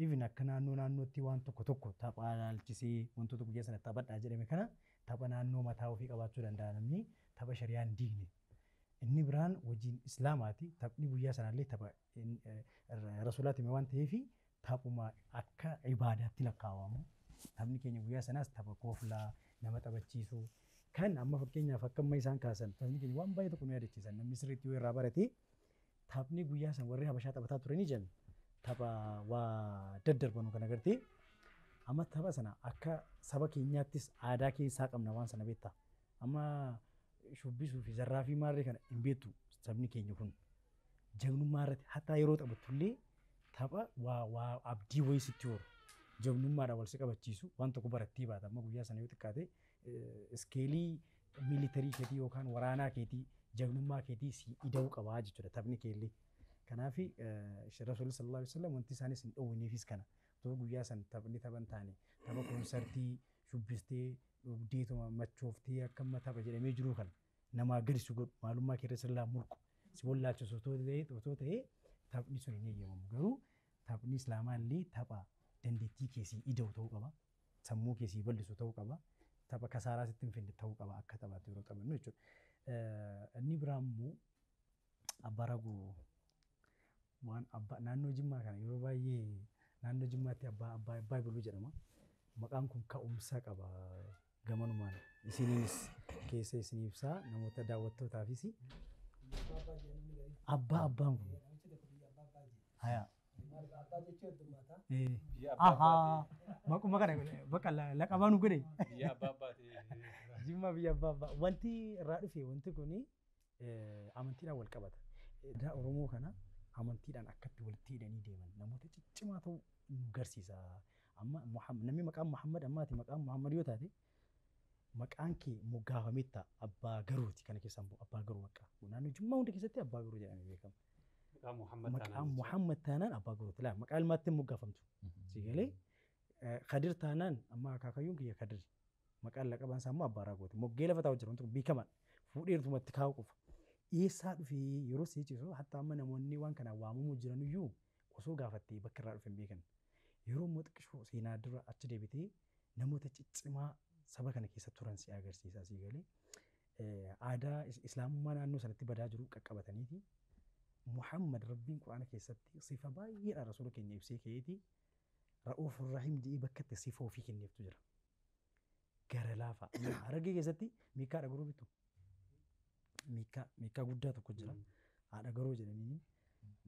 Even akka naannoo naannootti waan tokko tokko taphaa ilaalchisee wantoota guyyaa sana taphadhaa jedhame kana tapha naannoo mataa ofii qabaachuu danda'a namni tapha shari'aa hin diigne. Inni biraan hojiin islaamaati taphni guyyaa sanaallee tapha rasuulaati waan ta'eef taphuma akka ibaadaatti lakkaa'amu. Taphni keenya guyyaa sanaas tapha kooflaa nama taphachiisu kan amma fakkeenyaaf akka amma isaan kaasan taphni keenya waan baay'ee tokko nu yaadachiisan namni sirriitti yoo irraa barate taphni guyyaa san warri habashaa taphataa turanii jiran tapha waa daddarbanu kan agartee amma tapha sana akka saba keenyaattis aadaa keessaa qabna waan sana beektaa. Amma shubbisuu fi zarraafii maarree kana hin beektu sabni keenya kun jagnummaa irratti hatta yeroo taphattullee tapha waa abdii wayii sitti horu jagnummaadhaan wal si qabachiisu waan tokko barattii baata amma guyyaa sana yoo xiqqaate iskeelii miilitarii keetii yookaan waraanaa keetii jagnummaa keetii si ida'uu qabaa jechuudha taphni keellee. Kanaaf Rasuulli sallallahu alaihi wasallam wanti isaanis hin dhowwiniifis kana. Otoo guyyaa san taphni taphan taane tapha koonsartii shubbistee dhugdeetuma machooftee akka amma tapha jedhamee jiru kana namaa gadi si godhu maalummaa kee irra sirraa mulqu si wallaalchisu otoo ta'ee taphni sun hin eeyyamamu. Garuu taphni islaamaa illee tapha dandeettii keessii ida'u ta'uu qaba. Sammuu keessii bal'isu ta'uu qaba. Tapha kasaaraa sitti hin finne ta'uu qaba akka taphaatti yeroo taphannu jechuudha. Inni biraa immoo abbaa raguu waan abbaa naannoo Jimmaa kana yeroo baay'ee naannoo Jimmaatti abbaa abbaa abbaa biluu jedhama. Maqaan kun ka'umsa qaba gamanumaan isiniinis keessa isin ibsaa namoota daawwattootaafis. Abbaa abbaan kun. Haya. Ahaa. Maquma kana bakka laqabaa nu godhe. Biyya abbaa abbaati. Jimmaa biyya abbaa abbaa. Wanti irraa dhufe wanti kuni amantiidhaan wal qabata. Aadaa Oromoo kana amantiidhaan akkatti walitti hidhanii deeman namoota ciccimaa ta'uu nu garsiisa. Amma namni maqaan Muhammad ammaati maqaan Muhammad yoo taate maqaan kee moggaafamee ta'a abbaa garuuti kana keessaan abbaa garuu bakka. Naannoo Jimmaa hunda keessatti abbaa garuu jedhamee beekama. Maqaan Muhammad taanaan abbaa garuuti. Laa maqaa ilmaatti moggaafamtu. Si galee Kadir taanaan amma akaakayyuun kiyya Kadir. Maqaan laqabaan isaa immoo abbaa raagooti. Moggee lafa taa'u jira wanti kun beekamaan fuudheertumatti kaa'u qofa. Eessaa dhufee yeroo si ciisu hatta amma namoonni waan kanaan waamamuu jiran iyyuu Osoo gaafattee bakka irraa dhufe hin beekan. Yeroo immoo xiqqishoo seenaa dura achi deebitee namoota ciccimaa saba kana keessa turan si agarsiisa asii galee. Aadaa islaamummaa naannoo sanatti badaa jiru qaqqabataniiti. Muhammad Rabbiin Quraana keessatti sifa baay'eedhaan rasuula keenya ibsee ka'eeti. Ra'uufur Rahiim jedhee bakka itti sifa ofii kenneeftu jira. Gara laafaa. Harargee keessatti miikkaa haadha garoo bitu. Miikkaa guddaa tokko jira. Haadha garoo jedhanii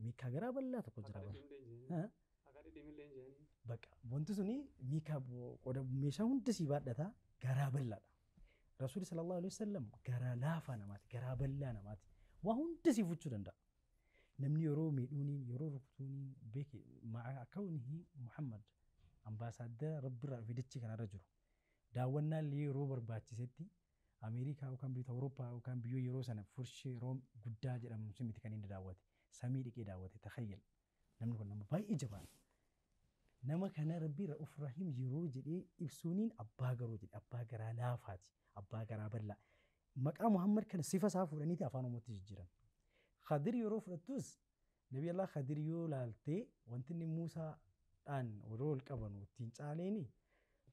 miikkaa garaa bal'aa tokko jira. Bakka wanti suni miikkaa qoda meeshaa hunda sii baadhata garaa bal'aadha. Rasuulli sallallahu alaihi wasallam garaa laafaa namaati, garaa bal'aa namaati. Waa hunda sii fuchuu danda'a. Namni yeroo miidhuuniin yeroo rukutuuniin beeke ma'a kaunihi Muhammad ambaasaaddara Rabbirraa dhufe dachee kanarra jiru. Daawwannaa illee yeroo barbaachisetti Ameerikaa yookaan biyyoota Awurooppaa yookaan biyyoota yeroo sana furshee Room guddaa jedhamu sun miti kan inni daawwate. Samii dhiqee daawwate takhayyal. Namni kun nama baay'ee jabaadha. Nama kana Rabbi Ra'uuf Rahiim yeroo jedhee ibsuuniin abbaa garoo jedhe, abbaa garaa laafaati, abbaa garaa bal'aa. Maqaa Muhammad kana sifa isaa fuudhaniiti afaan Oromootti jijjiiran. Khadir yeroo fudhattus Nabi Allah Khadir yoo laaltee wanti inni Muusaadhaan yeroo wal qabanu ittiin caaleeni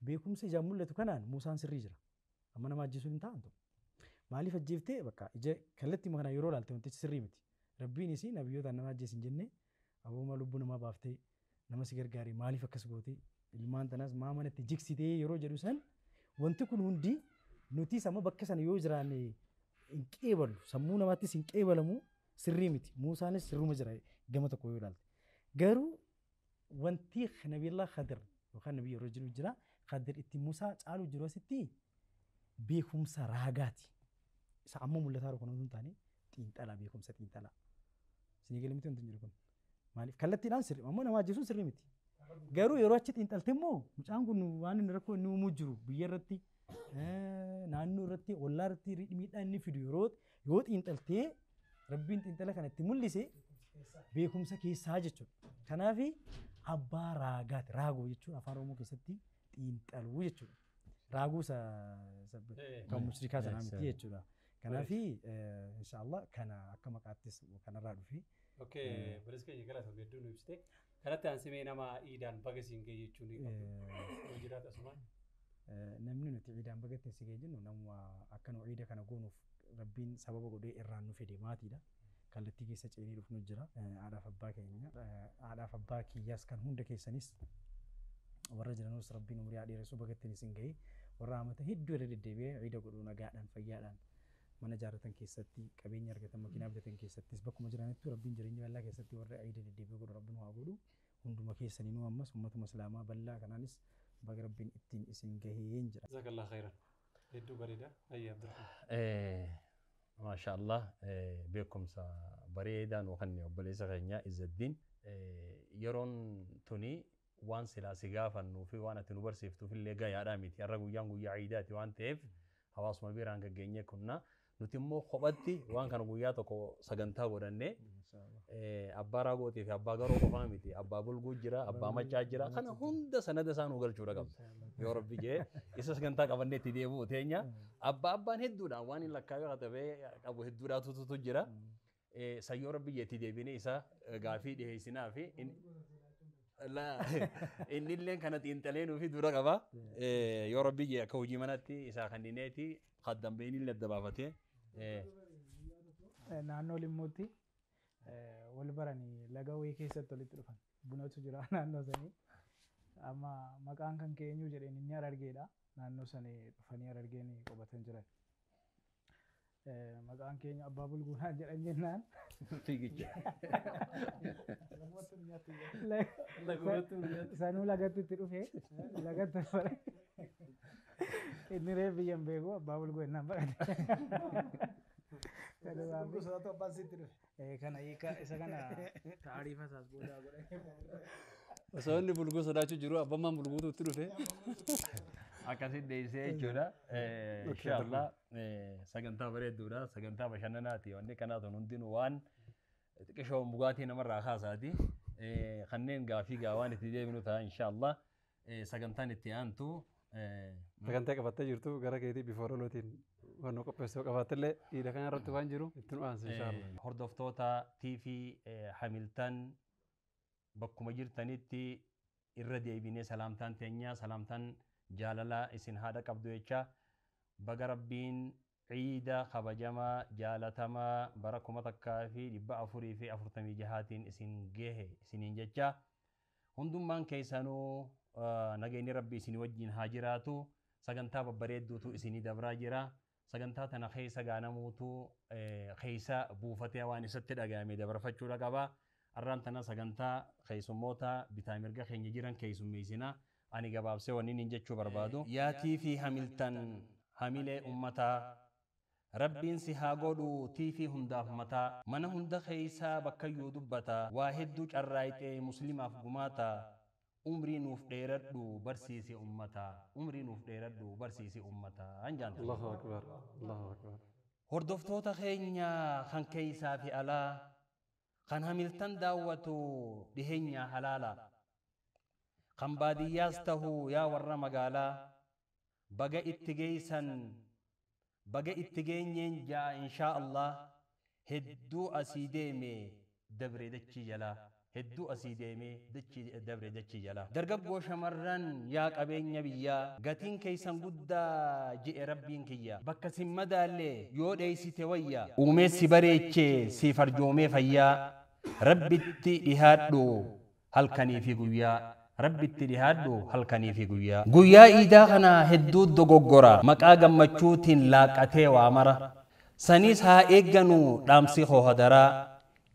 beekumsa ijaan mul'atu kanaan Muusaan sirrii jira. Amma nama ajjeesuun hin ta'an ta'u. Maaliif ajjeeftee bakka ija kallattii kana yeroo laalte wantichi sirrii miti. Rabbiinis nabiyyootaan nama ajjeesin jennee aboomaa lubbuu namaa baaftee nama si gargaare maaliif akkas gootee ilmaan tanaas maa manatti jigsitee yeroo jedhu san wanti kun hundi nutis amma bakka sana yoo jiraanne hin qeebalu sammuu namaattis hin qeebalamu sirrii miti. Muusaanis sirruma jira gama tokko yoo ilaalte. Garuu wanti Nabiyallah Khadir yookaan Nabi yeroo jiru jira Khadir itti Muusaa caalu jiru asitti beekumsa raagaati. Isa amma mul'ataa jiru kun osoo hin taane xiinxalaa beekumsa xiinxalaa. Isinii galee miti wanti jiru kun. Maaliif kallattiidhaan sirrii amma nama ajjeesuun sirrii miti. Garuu yeroo achi xiinxalte immoo mucaan kun waan inni rakkoo inni uumuu jiru biyya irratti naannoo irratti ollaa irratti miidhaa inni fidu yeroo yoo xiinxaltee Rabbiin xiinxala kana itti mul'ise beekumsa keessaa jechuudha. Kanaaf abbaa raagaati. Raagoo jechuun afaan Oromoo keessatti xiinxaluu jechuudha. Raaguu kan mushrikaa sanaa miti jechuudha. Kanaaf inshaallah kana akka maqaattis kanarraa dhufe. Okay, bilis keenya galata hedduu nu ibsite. Kanatti aansimee nama iidaan baga siin ga'e jechuun ni qabdu. Yoo jiraatu asumaan. Namni nuti iidaan bagatti si ga'e jennu nama akka nu iida kana goonuuf Rabbiin sababa godhee irraan nu fide maatiidha. Kallattii keessa ceenee dhufnu jira. Haadhaaf abbaa keenya, haadhaaf abbaa kiyyaas kan hunda keessanis warra jiranus Rabbiin umurii haa dheeressu bagattiin isin ga'e. Warra amata hedduu irra deddeebi'ee iida godhuu nagaadhaan fayyaadhaan mana jaarratan keessatti qabeenya argatan makiinaa bitatan keessattis bakkuma jiranittu Rabbiin jireenya bal'aa keessatti warra iida deddeebi'ee godhu Rabbiin haa godhu. Hunduma keessaniinuu ammas uummatuma islaamaa bal'aa kanaanis baga Rabbiin ittiin isin gaheen jira. Jazakallah khairan. Hedduu bareeda. Ayya Abdurrahman. Maashaallah beekumsa bareedaa nuu kenne obboleessa keenya Izzaddiin. Yeroon tuni waan silaa si gaafannuu fi waan ati nu barsiiftuuf illee gayaadhaa miti. Har'a guyyaan guyyaa iidaati waan ta'eef hawaasuma biraan gaggeenye kunna. Nuti immoo kophatti waan kana guyyaa tokko sagantaa godhannee abbaa raagootii fi abbaa garoo qofaa miti. Abbaa bulguu jira, abbaa maccaa jira. Kana hunda sanada isaa nuu galchuudha qabda. Yoo Rabbi jee isa sagantaa qabannee itti deebi'u teenya. Abbaan hedduudhaan waan hin lakkaa'ee katabee qabu hedduudhaatu jira. Sayyoo Rabbi jee itti deebinee isa gaafii dhiheessinaa fi inni illee kana xiinxalee nuufi dura qaba. Yoo Rabbi jee akka hojii manatti isaa kannineeti kaddambeen illee adda baafatee. Naannoo Limmuutti wal baranii laga wayii keessatti walitti dhufan. Bunatu jira naannoo sanii. Amma maqaan kan keenyu jedheen inni Harargeedha. Naannoo sanii dhufanii Harargeen qubatan jiran. Maqaan keenya Abbaa Bulguunaa jedhan jennaan. Fiigicha. Sanuu lagatti itti dhufee lagatti bara. Inni reef biyya hin beeku Abbaa Bulguu jennaan baqate. Kana hiika isa kana taariifa isaas boodaa godhanii. Osoo inni bulguu sodaachuu jiru abbammaan bulguutu itti dhufe. Akkasitti deebisee jechuudha. Inshaallah sagantaa bareedduudha. Sagantaa bashannanaati. Wanni kanaa tun hundinuu waan xiqqishoon bugaatii namarraa kaasaati. Kanneen gaafii gaa waan itti deebinu ta'a inshaallah. Sagantaan itti aantu. Sagantaa qabattee jirtu gara keetii bifoorolootiin waan nu qopheessuu qabaattellee iida kana irratti waan jiru itti nu aansa inshaallah. Hordoftoota TV Hamilton Bakkuma jirtanitti irra deebinee salaamtaan teenya salaamtaan jaalalaa isin haadha qabdu jecha baga Rabbiin ciida kabajamaa jaalatamaa bara 1446tiin isin gehe isiniin jecha hundummaan keessanuu nageenyi Rabbi isin wajjin haa jiraatu. Sagantaa babbareedduutu isinii dabraa jira. Sagantaa tana keessa gaanamuutu keessa buufatee waan isatti dhagahame dabarfachuudha qaba. Arraan tana sagantaa keessummoota bitaa mirga keenya jiran keessummeessina. Ani gabaabsee wanni inni jechuu barbaadu. Yaatii fi Hamiltan hamilee ummataa. Rabbiin si haa godhu tiifii hundaaf mataa. Mana hunda keessaa bakkayyuu dubbata. Waa hedduu carraayixee muslimaaf gumaata. Umrii nuuf dheeradhu barsiisi ummataa. Umrii nuuf dheeradhu barsiisi ummataa. Anjaan. Allahu akbar. Allahu akbar. Hordoftoota keenya kan keessaa fi alaa kan Hamiltan daawwatu dhiheenyaa halaala. Kan baadiyyaas tahu yaa warra magaalaa baga itti geessan baga itti geenyeen jaa inshaa Allah hedduu asii deeme dabre dachii jalaa. Hedduu asii deemee dabre dachii jalaa. Dargaggoo shamarran yaa qabeenya biyyaa gatiin keessan guddaa je'e Rabbiin kiyya. Bakka sin madaallee yoo dheessite wayya. Uumeessi bareechee si farjoomee fayyaa. Rabbitti dhihaadhu halkanii fi guyyaa. Rabbitti dhihaadhu halkanii fi guyyaa. Guyyaa iidaa kana hedduu dogoggora. Maqaa gammachuutiin laaqatee waa mara. Saniis haa eegganu dhaamsi hoohadaraa.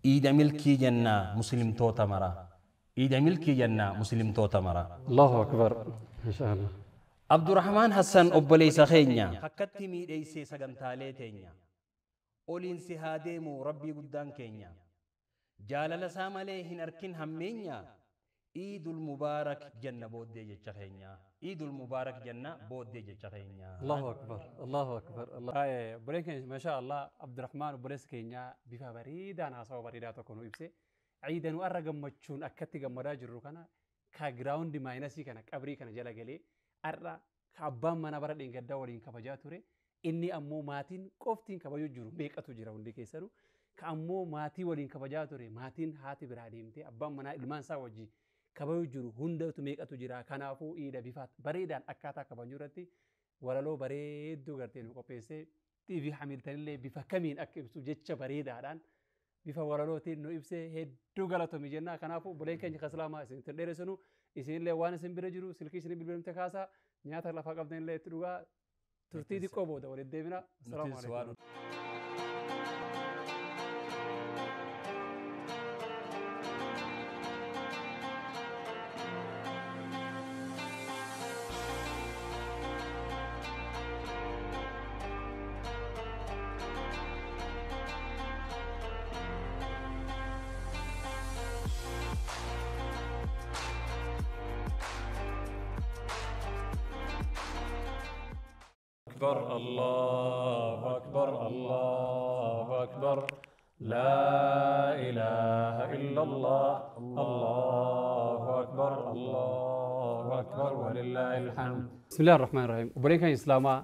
Iida milkii jenna muslimtoota mara. Iida milkii jenna muslimtoota mara. Allahu akbar. Inshallah. Abdurrahman Hassan obboleessa keenya. Akkatti miidheessee sagantaalee teenya. Oliin si haa deemu Rabbii guddaan keenya. Jaalala isaa malee hin arkin hammeenya. Iidul Mubaarak jenna booddee jecha keenya. Iidul Mubaarak jenna booddee jecha keenya. Allahu akbar. Allahu akbar. Obboleen keenya masha Allah Abdurrahman obboleessa keenya bifa bareedaan haasawa bareedaa tokko nu ibse. Ciida nu arra gammachuun akkatti gammadaa jirru kana ka giraawundi maayinasii kana qabrii kana jala galee arra ka abbaan mana bara dheengaddaa waliin kabajaa ture. Inni ammoo maatiin qoftiin kabajuu jiru meeqatu jira hundi keessanuu. Ka ammoo maatii waliin kabajaa ture maatiin haati biraa deemtee abbaan manaa ilmaan isaa wajjin kabajuu jiru hundatu meeqatu jira. Kanaafuu iida bifa bareedaan akkaataa kabajuu irratti walaloo bareedduu gartee nu qopheessee TV Hamiltanillee bifa kamiin akka ibsu jecha bareedaadhaan bifa walalootiin nu ibsee hedduu galatoomi jenna. Kanaafuu obboleen keenya kaslaamaa isin itti dheeressinu isinillee waan isin bira jiru silkii isin bilbilamte kaasaa nyaata lafaa qabdanillee itti dhugaa turtii xiqqoo booda walitti deebina. Assalaamu alaikum. أكبر الله أكبر الله أكبر لا إله إلا الله الله أكبر الله أكبر ولله الحمد. بسم الله الرحمن الرحيم. وبركة إسلاما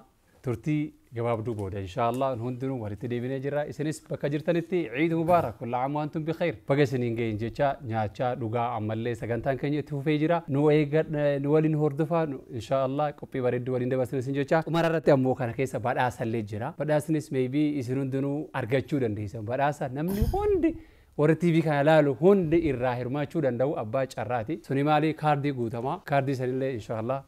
ترتي جواب دوبود إن شاء الله نهندنو ورتدي بنجرا إسنس بكجرتنتي عيد مبارك كل عام وأنتم بخير. بقسنين جين جتا نياتا دوغا عملي سكنتان كني توفيجرا نويجر نولين هردفا إن شاء الله كوبي بريد ولين دبسنا سنجتا ومرة أمو كان كيسة بعد أسال لجرا بعد أسنس maybe إسنندنو أرجعوا دنديسا بعد أسال نمني هندي warri TV kana ilaalu hundi irraa hirmaachuu danda'u abbaa carraati. Suni maali kaardii guutamaa. Kaardii sanillee inshaallah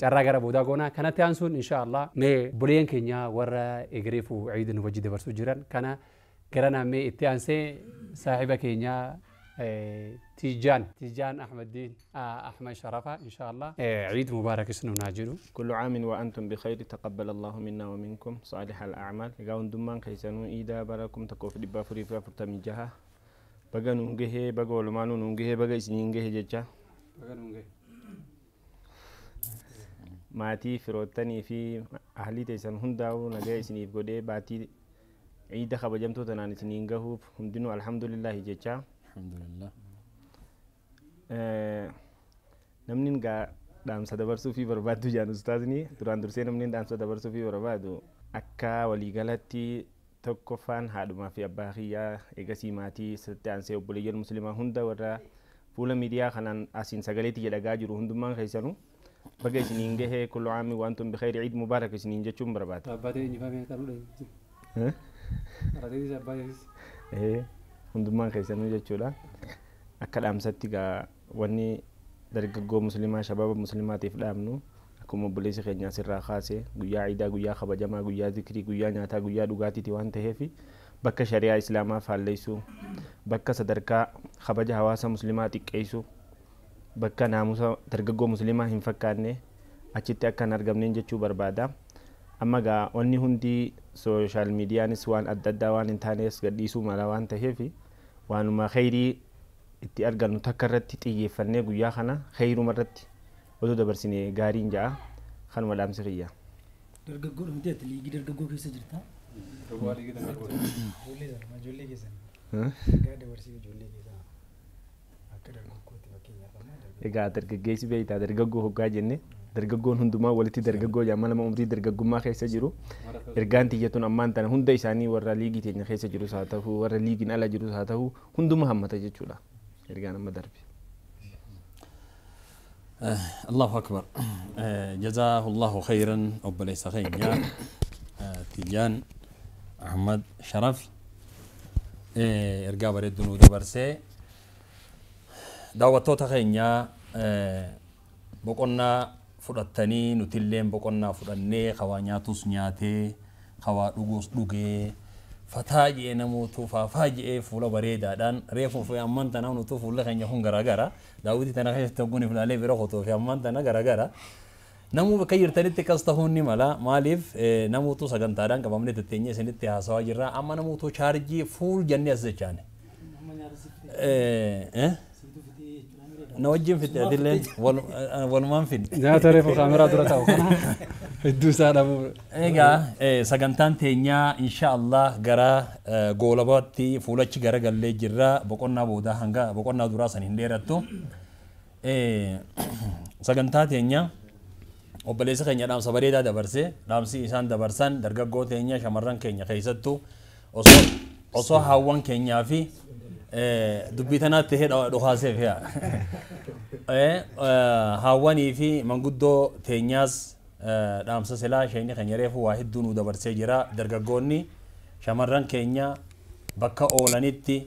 carraa gara boodaa goonaa. Kanatti aansuun inshaallah mee buleen keenya warra egereefu ciidin wajji dabarsuu jiran kana gara nammee itti aansee saahiba keenya تيجان أحمد الدين أحمد شرفة إن شاء الله عيد مبارك اسنو ناجلو. كل عام وأنتم بخير تقبل الله منا ومنكم صالح الأعمال. قاون دمان كيسانو إيدا براكم تكوف دبا فريفا فرتمجها baga nuun gahee baga walumaanuu nuun gahee baga isiniin gahee jecha maatii firoottanii fi ahlii teessan hundaa'uu nagaa isiniif godhee baatii ciida kabajamtuu tanaan isiniin gahuuf hundinuu alhamdulillahi jecha. Alhamdulillah. Namni gaa dhaamsa dabarsuu fi barbaaddu jaan ustaazni duraan dursee namni dhaamsa dabarsuu fi barbaadu akka waliigalatti tokkoffaan haadhumaa fi abbaa kiyyaa eegasii maatii isatti aansee obboleeyyan musliimaa hunda warra Fuula miidiyaa kanaan asiin sagaleetti jedhagaa jiru hundummaan keessanuu baga isiniin gahee kullu aami waantum bikhayri ciid mubaarak isiniin jechuun barbaada. Abbaatee injifamee ta'uudha. Arateetis abbaateetis. Hundummaan keessanuu jechuudha. Akka dhaamsatti gaa wanni dargaggoo muslimaa shabaaba muslimaatiif dhaamnu akkuma obboleessi keenya asirraa kaase guyyaa ciidaa guyyaa kabajamaa guyyaa zikrii guyyaa nyaataa guyyaa dhugaatiiti waan ta'eef bakka shari'aa islaamaa faalleessuu bakka sadarkaa kabaja hawaasa muslimaa xiqqeessuu bakka naamusa dargaggoo muslimaa hin fakkaanne achitti akka hin argamneen jechuu barbaada. Amma gaa wanni hundi sooshaal miidiyaanis waan adda addaa waan hin taanes gadhiisuu mala waan ta'eef waanuma kheyrii itti argannu takka irratti xiyyeeffannee guyyaa kana kheyruma irratti odoo dabarsine gaariin ja'a kanuma dhaamsi kiyya. Dargaggoo dhumtee ati liigii dargaggoo keessa jirta? Ijoollee sana ijoollee keessan. Ergaa dabarsii ijoollee keessaa akka dargaggootti fakkeenyaaf amma Egaa dargaggeessi beektaa dargaggoo hoggaa jenne dargaggoon hundumaa walitti dargaggoo jaama nama umrii dargaggummaa keessa jiru ergaan tiyyatuun ammaan tana hunda isaanii warra liigii teenya keessa jirus haa ta'u warra liigiin ala jirus haa ta'u hunduma hammata jechuudha ergaan amma darbe. الله أكبر جزاه الله خيرا أبليس خيرا تيجان أحمد شرف إرجع بريد دنو دبرسه دعوتو تخينيا بقولنا فرتني نتلم بقولنا فرني خوانياتوس نياتي خوا رجوس رجع فتاجي نموتو فافاجي فولا بريدا دان ريفو في أمان تنا نتو فولا خنيا هون غرا غرا داودي تنا خش تبوني فولا لي بيرو خطو في أمان تنا غرا غرا نمو بكير تاني تكستهوني ملا مالف نموتو سكنتاران كبامني تتني سنتي هاسوا جرا أما نموتو شارجي فول جنة زچانه نوجم في التعديل والمان في nyaata reefu kaameraa dura taa'u kana hedduu isaa dhabuu. Egaa sagantaan teenyaa insha Allah gara goolabaatti fuulachi gara gallee jirra boqonnaa boodaa hanga boqonnaa duraa san hin dheerattu. Sagantaa teenyaa obboleessa keenya dhaamsa bareedaa dabarse dhaamsi isaan dabarsan dargaggoo teenya shamarran keenya keessattuu osoo hawwan keenyaa fi dubbii tanaatti dhokaaseef yaa. Hawwanii fi manguddoo teenyaas dhaamsa silaa isheen keenya reefu waa hedduu nu dabarsee jira. Dargaggoonni shamarran keenya bakka oolanitti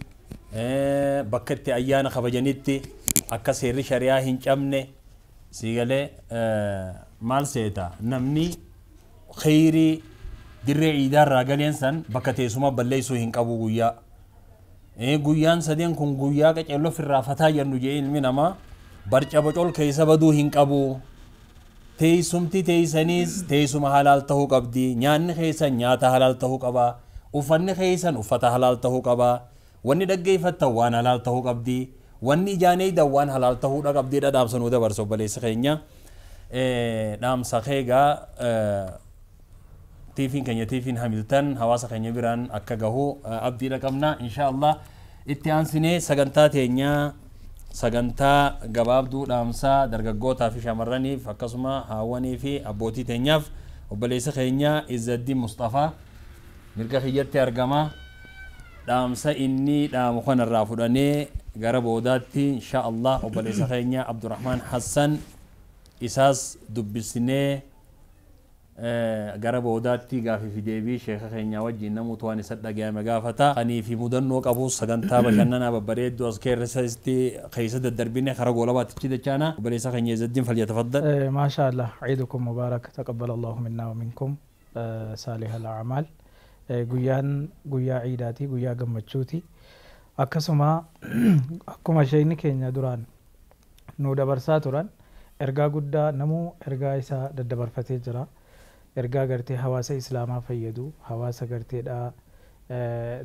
bakka itti ayyaana kabajanitti akka seerri shari'aa hin cabne siigalee maal seeta namni kheyrii dirree iidaarraa galeen san bakka teessuma balleessuu hin qabu guyyaa. Guyyaan sadeen kun guyyaa qaceelloo firraa fataa jennu jee ilmi namaa barca bocol keessa baduu hin qabu. Teessumti teessaniis teessuma halaal ta'uu qabdi. Nyaanni keessan nyaata halaal ta'uu qaba. Uffanni keessan uffata halaal ta'uu qaba. Wanni dhaggeeffattan waan halaal ta'uu qabdi. Wanni ijaan eeydan waan halaal ta'uudha qabdi dhaamsa nuu dabarsu obboleessa keenya. Dhaamsa keegaa tiifiin keenya tiifiin Hamiltan hawaasa keenya biraan akka gahu abdiidha qabna insha Allah itti aansinee sagantaa teenyaa sagantaa gabaabduu dhaamsaa dargaggootaa fi shamarraniif akkasuma haawwanii fi abbootii teenyaaf obboleessa keenya Izzaddiin Mustafaa mirga kiyyatti argama dhaamsa inni dhaamu kanarraa fudhannee gara boodaatti insha Allah obboleessa keenya Abdurrahmaan Hassan isaas dubbisnee gara boodaatti gaafii fi deebii sheeka keenya wajjin namoota waan isa dhagayame gaafata. Anii fi mudannoo qabu sagantaa bashannanaa babbareedduu as keessatti keessa daddarbine karaa goolabaatti dachaana. Obboleessa keenya Izzaddiin falyatafaddal. ما شاء الله عيدكم مبارك تقبل الله منا ومنكم صالح الأعمال. Guyyaan guyyaa ciidaati guyyaa gammachuuti. Akkasuma akkuma sheekni keenya duraan nu dabarsaa turan ergaa guddaa namuu ergaa isaa daddabarfatee jira. Ergaa gartee hawaasa islaamaa fayyadu hawaasa garteedhaa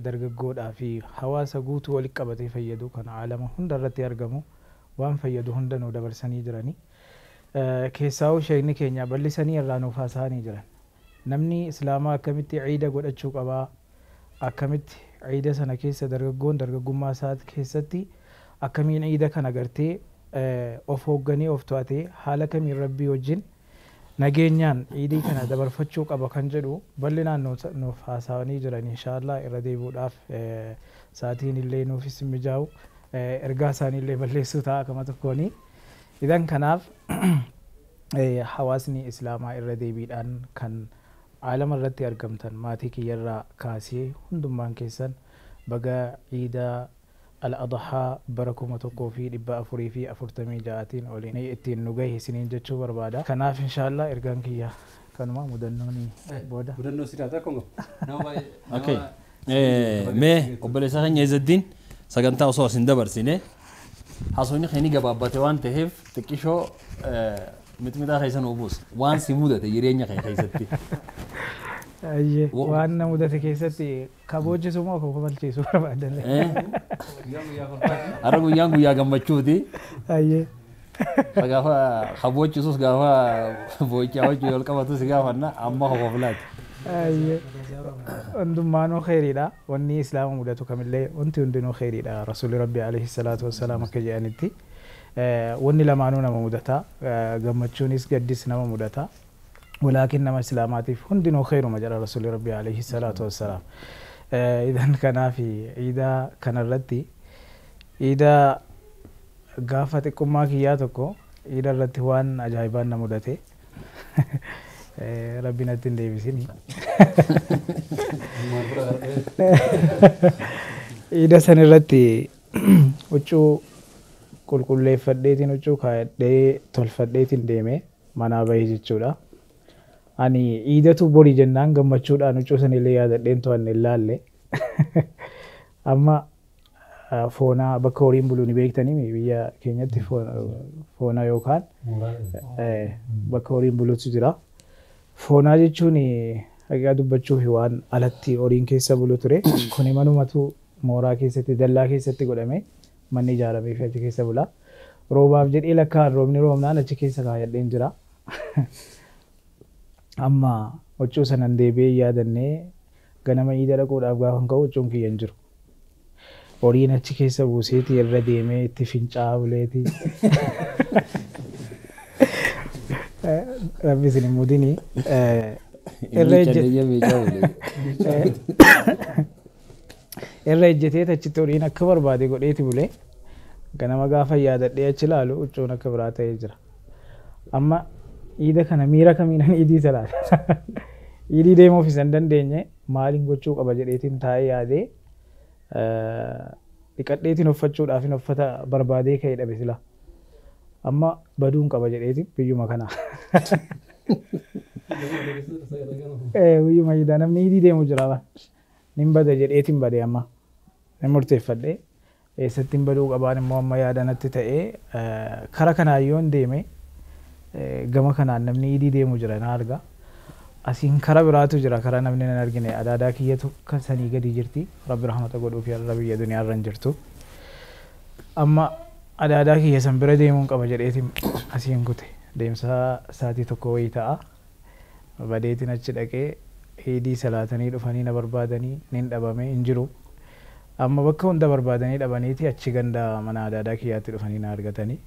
dargaggoodhaa fi hawaasa guutuu walitti qabatee fayyadu kan aalama hunda irratti argamu waan fayyadu hunda nu dabarsanii jirani. Keessaa'uu sheekni keenya bal'isanii irraa nuuf haasa'anii jiran. Namni islaamaa akkamitti ciida godhachuu qabaa akkamitti ciida sana keessa dargaggoon dargaggummaa isaa keessatti akkamiin ciida kana gartee of hoogganee of to'atee haala kamiin rabbii wajjin nageenyaan ciidii kana dabarfachuu qaba kan jedhu bal'inaan nuuf haasa'anii jiran inshaallah irra deebi'uudhaaf sa'aatiin illee nuufis mijaa'u Ergaa isaaniillee balleessuu ta'a kama tokkooni. Idan kanaaf hawaasni Islaamaa irra deebiidhaan kan aalama irratti argamtan maatii kiyyarraa kaasee hundummaan keessan baga Iida al-Adhaa bara 1446tiin oliin ittiin nu gahe isiniin jechuu barbaada. Kanaaf inshaallah ergaan kiyya kanuma mudannoon booda. Mudannoo si taata akkuma. Okay. Mee obboleessa keenya Izaddiin sagantaa osoo asin dabarsine haasofni keenya gabaabbate waan ta'eef xiqqishoo mixmixaa keessa nu buusa. Waan si mudate jireenya kee keessatti. Waan na mudate keessatti kaboochisu moo kofalchiisu barbaadan? Har'a guyyaan guyyaa gammachuuti. Gaafa kaboochisus gaafa boo'ichaa wajjin wal qabatu si gaafanna amma koflaati. Hundummaanuu kheyriidha. Wanni Islaama mudatu kamillee wanti hundinuu kheyriidha. Rasuulli Rabbi alayhi salaatu wassalaam akka jedhanitti. Wanni lamaanuu nama mudata. Gammachuunis gaddis nama mudata. ولكن نما إسلاماتي هندنو خير مجرى رسول ربي عليه الصلاة والسلام. إذن كان في إذا كان الردي إذا قافت كما كياتكو إذا الردي وان أجايبان نمودتي ربنا تندي بسني إذا سن الردي وشو كل كل فديتين وشو كاي تول فديتين ديمه منا بيجي چودا ani iidatu borii jennaan gammachuudhaan huccuu sanillee yaadadheen to'anne ilaalle. Amma foonaa bakka horiin bulu ni beektanii biyya keenyatti foonaa yookaan bakka horiin bulutu jira. Foonaa jechuun haqiqaa dubbachuuf waan alatti horiin keessa bulu ture. Kuni manumatu mooraa keessatti dallaa keessatti godhame manni ijaaramee fi achi keessa bula. Roobaaf jedhee lakkaan roobni roobnaan achi keessa kaayadheen jira. Amma huccuu sanan deebi'ee yaadannee ganama iida dhaquudhaaf gaafa ka'u huccuun kiyya hin jiru. Horiin achi keessa buuseeti irra deemee itti fincaa'aa buleeti. Rabbi isin hin mudini. Irra ejjetee achitti horiin akka barbaade godheeti bulee ganama gaafa yaadadhee achi ilaalu huccuun akka biraa ta'ee jira. Amma iida kana miira kamiinan iidii salaata. Iidii deemuuf isa hin dandeenye maaliin gochuu qaba jedheetiin taa'ee yaadee dhiqadheetiin uffachuudhaaf hin uffata barbaadee ka'ee dhabe sila. Amma baduun qaba jedheetiin biyyuma kana. Biyyuma iidaa namni iidii deemu jira. Nin bada jedheetiin bade amma. Nin murteeffadhee eessattiin baduu qabaan immoo amma yaadanatti ta'ee kara kanaan yoon deeme gama kanaan namni iidii deemu jira na arga. Asiin kara biraatu jira kara namni nan argine adaadaa kiyyatu kan sanii gadi jirti. Rabbi rahmata godhuuf yarra biyya duniyaa irra hin jirtu. Amma adaadaa kiyya san bira deemuun qaba jedheetiin asiin kute. Deemsa sa'aatii tokko wayii ta'a. Badeetiin achi dhaqee iidii salaatanii dhufanii na barbaadanii nin dhabame hin jiru. Amma bakka hunda barbaadanii dhabaniiti achi ganda mana adaadaa kiyyaatti dhufanii na argatanii.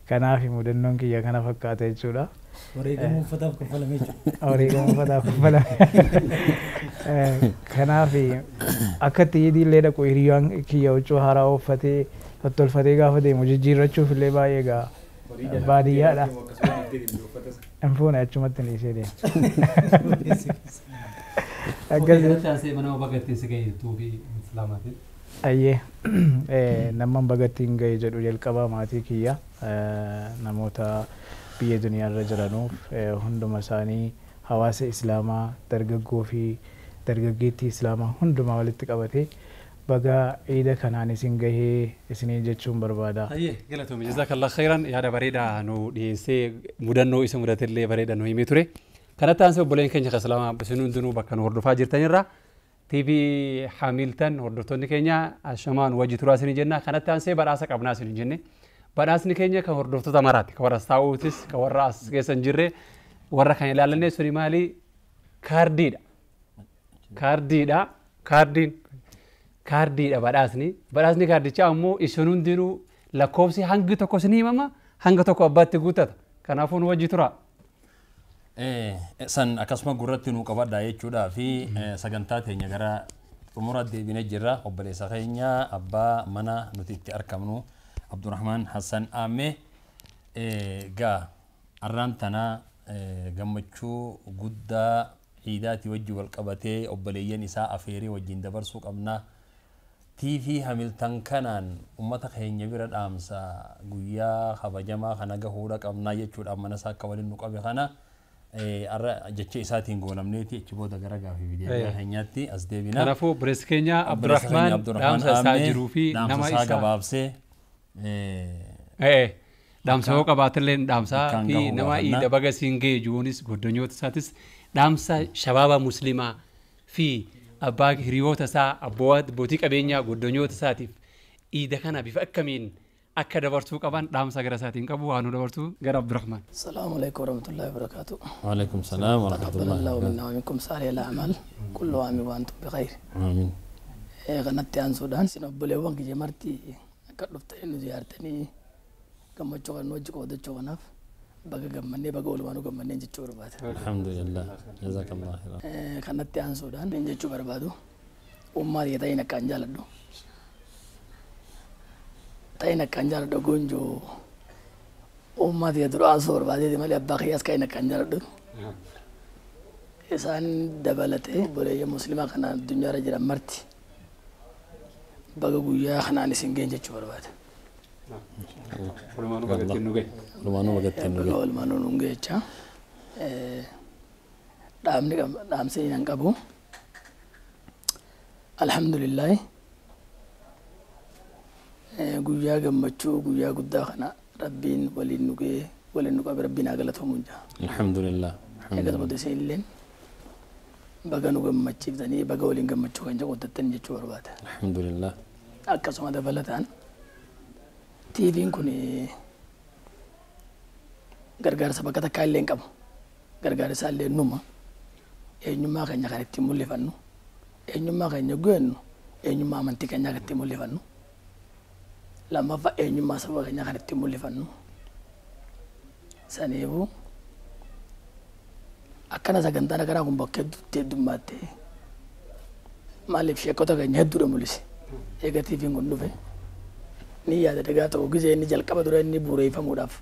Kanaaf mudannoon kiyya kana fakkaata jechuudha. Wareegama uffataaf kaffalame jechuudha. Wareegama uffataaf kaffalame. Kanaaf akkatti iidii illee dhaqu hiriyyaan kiyya huccuu haaraa uffatee tottolfatee gaafa deemu jijjiirrachuuf illee baay'ee gaa baadiyyaadha. Hin fuune achumatti ni ishee deema. Akkasii mana bagattiin si ga'e tuubii Islaamaatiin. Ayyee namman bagattiin ga'e jedhu jalqaba maatii kiyya namoota biyya duniyaa irra jiranuuf hunduma isaanii hawaasa Islaamaa dargaggoo fi dargaggeettii Islaamaa hundumaa walitti qabatee baga iida kanaan isin gahee isinii jechuun barbaada. Ayyee galatoomii jazakallah khayran yaada bareedaa nu dhiyeessee mudannoo isa mudatellee bareedaa nu himee ture. Kanatti aansee obboleen keenya kan Islaamaa isin hundinuu bakka nu hordofaa jirtanirra TV Hamilton hordoftoonni keenya ashamaan wajji turaa isinii jenna. Kanatti aansee badhaasa qabnaa isinii jenne. Badhaasni keenya kan hordoftoota maraati. Kan warra as taa'uutis, kan warra as keessa hin jirre, warra kan ilaallanne suni maali? Kaardiidha. Kaardiidha. Kaardiin. Kaardiidha badhaasni. Badhaasni kaardichaa ammoo isin hundinuu lakkoofsi hangi tokko isinii himama, hanga tokko abbaatti guuttata. Kanaafuu nu wajji turaa. San akkasuma gurratti nuu qabadha jechuudhaa fi sagantaa teenya gara Xumura deebinee jirra. Obboleessa keenya abbaa mana nuti itti argamnu Abdurrahman Hassan Ammee gaa arraan tanaa gammachuu guddaa ciidaatii wajji wal qabatee obboleeyyan isaa afeeree wajjin dabarsuu qabna. TV Hamilton kanaan uummata keenya bira dhaamsa guyyaa kabajamaa kana gahuudha qabnaa jechuudhaan mana isaa akka waliin nu qabe kana arra jecha isaatiin goolamneeti achi booda gara gaafii fi deebii keenyaatti as deebina. Kanaafuu obboleessi keenya Abdurrahman dhaamsa isaa jiruu fi nama isaa gabaabsee dhaamsa yoo qabaatillee dhaamsaa fi nama iida baga siin ga'e jiruunis goddanyoota isaatis dhaamsa shabaaba muslimaa fi abbaa hiriyoota isaa abbootii qabeenyaa goddanyoota isaatiif iida kana bifa akkamiin akka dabarsuu qaban dhaamsa gara isaatiin qabu waan nu dabarsu gara Abdurrahman. Salaamu alaikum warahmatullahi wabarakatuh. Waalaikum salaam warahmatullahi Taqabbal Allahu minna wa minkum saalihal a'maal. Kullu aami wa antum bikhayr. Amiin. Kanatti aansuudhaan isin obboleewwan kiyya marti akka dhuftanii nu ziyaartanii gammachuu kan nu wajji qoodachuu kanaaf baga gammannee baga oolmaa nu gammannee jechuu barbaada. Alhamdulillah. Jazakallah khairan. Kanatti aansuudhaan inni jechuu barbaadu ummaa kiyya ta'in akkaan jaaladhu. Ta'in akkaan jaaladhu gonjoo ummaa kiyya dura aansuu barbaadeeti malee abbaa kiyyaas ka'in akkaan jaaladhu. Isaan dabalatee obboleeyyan musliimaa kana addunyaarra jiran marti baga guyyaa kanaan isin geenye jechuu barbaada. Walumaanuu bagattiin nu gahe. Walumaanuu bagattiin nu gahe. Walumaanuu nu gahe jecha. Dhaamni dhaamsa hin qabu. Alhamdulillah. Guyyaa gammachuu guyyaa guddaa kana rabbiin waliin nu gahe waliin nu qabe rabbiin haa galatoomu jaa. Alhamdulillah. Egaa isin illeen baga nu gammachiiftanii baga waliin gammachuu kan qooddattan jechuu barbaada. Alhamdulillah. Akkasuma dabalataan TV'n kun gargaarsa bakka takkaa illee hin qabu. Gargaarsa illee numa eenyummaa keenya kan ittiin mul'ifannu eenyummaa keenya goonnu eenyummaa amantii keenyaa kan ittiin mul'ifannu lammaffaa eenyummaa saba keenyaa kan ittiin mul'ifannu saniifuu akkana sagantaan akkanaa kun bakka hedduutti heddummaatti maaliif sheekota keenya hedduudha mul'ise eega TV'n kun dhufe ni yaada dhagaa ta'u gisee inni jalqaba dura inni bu'uureeffamuudhaaf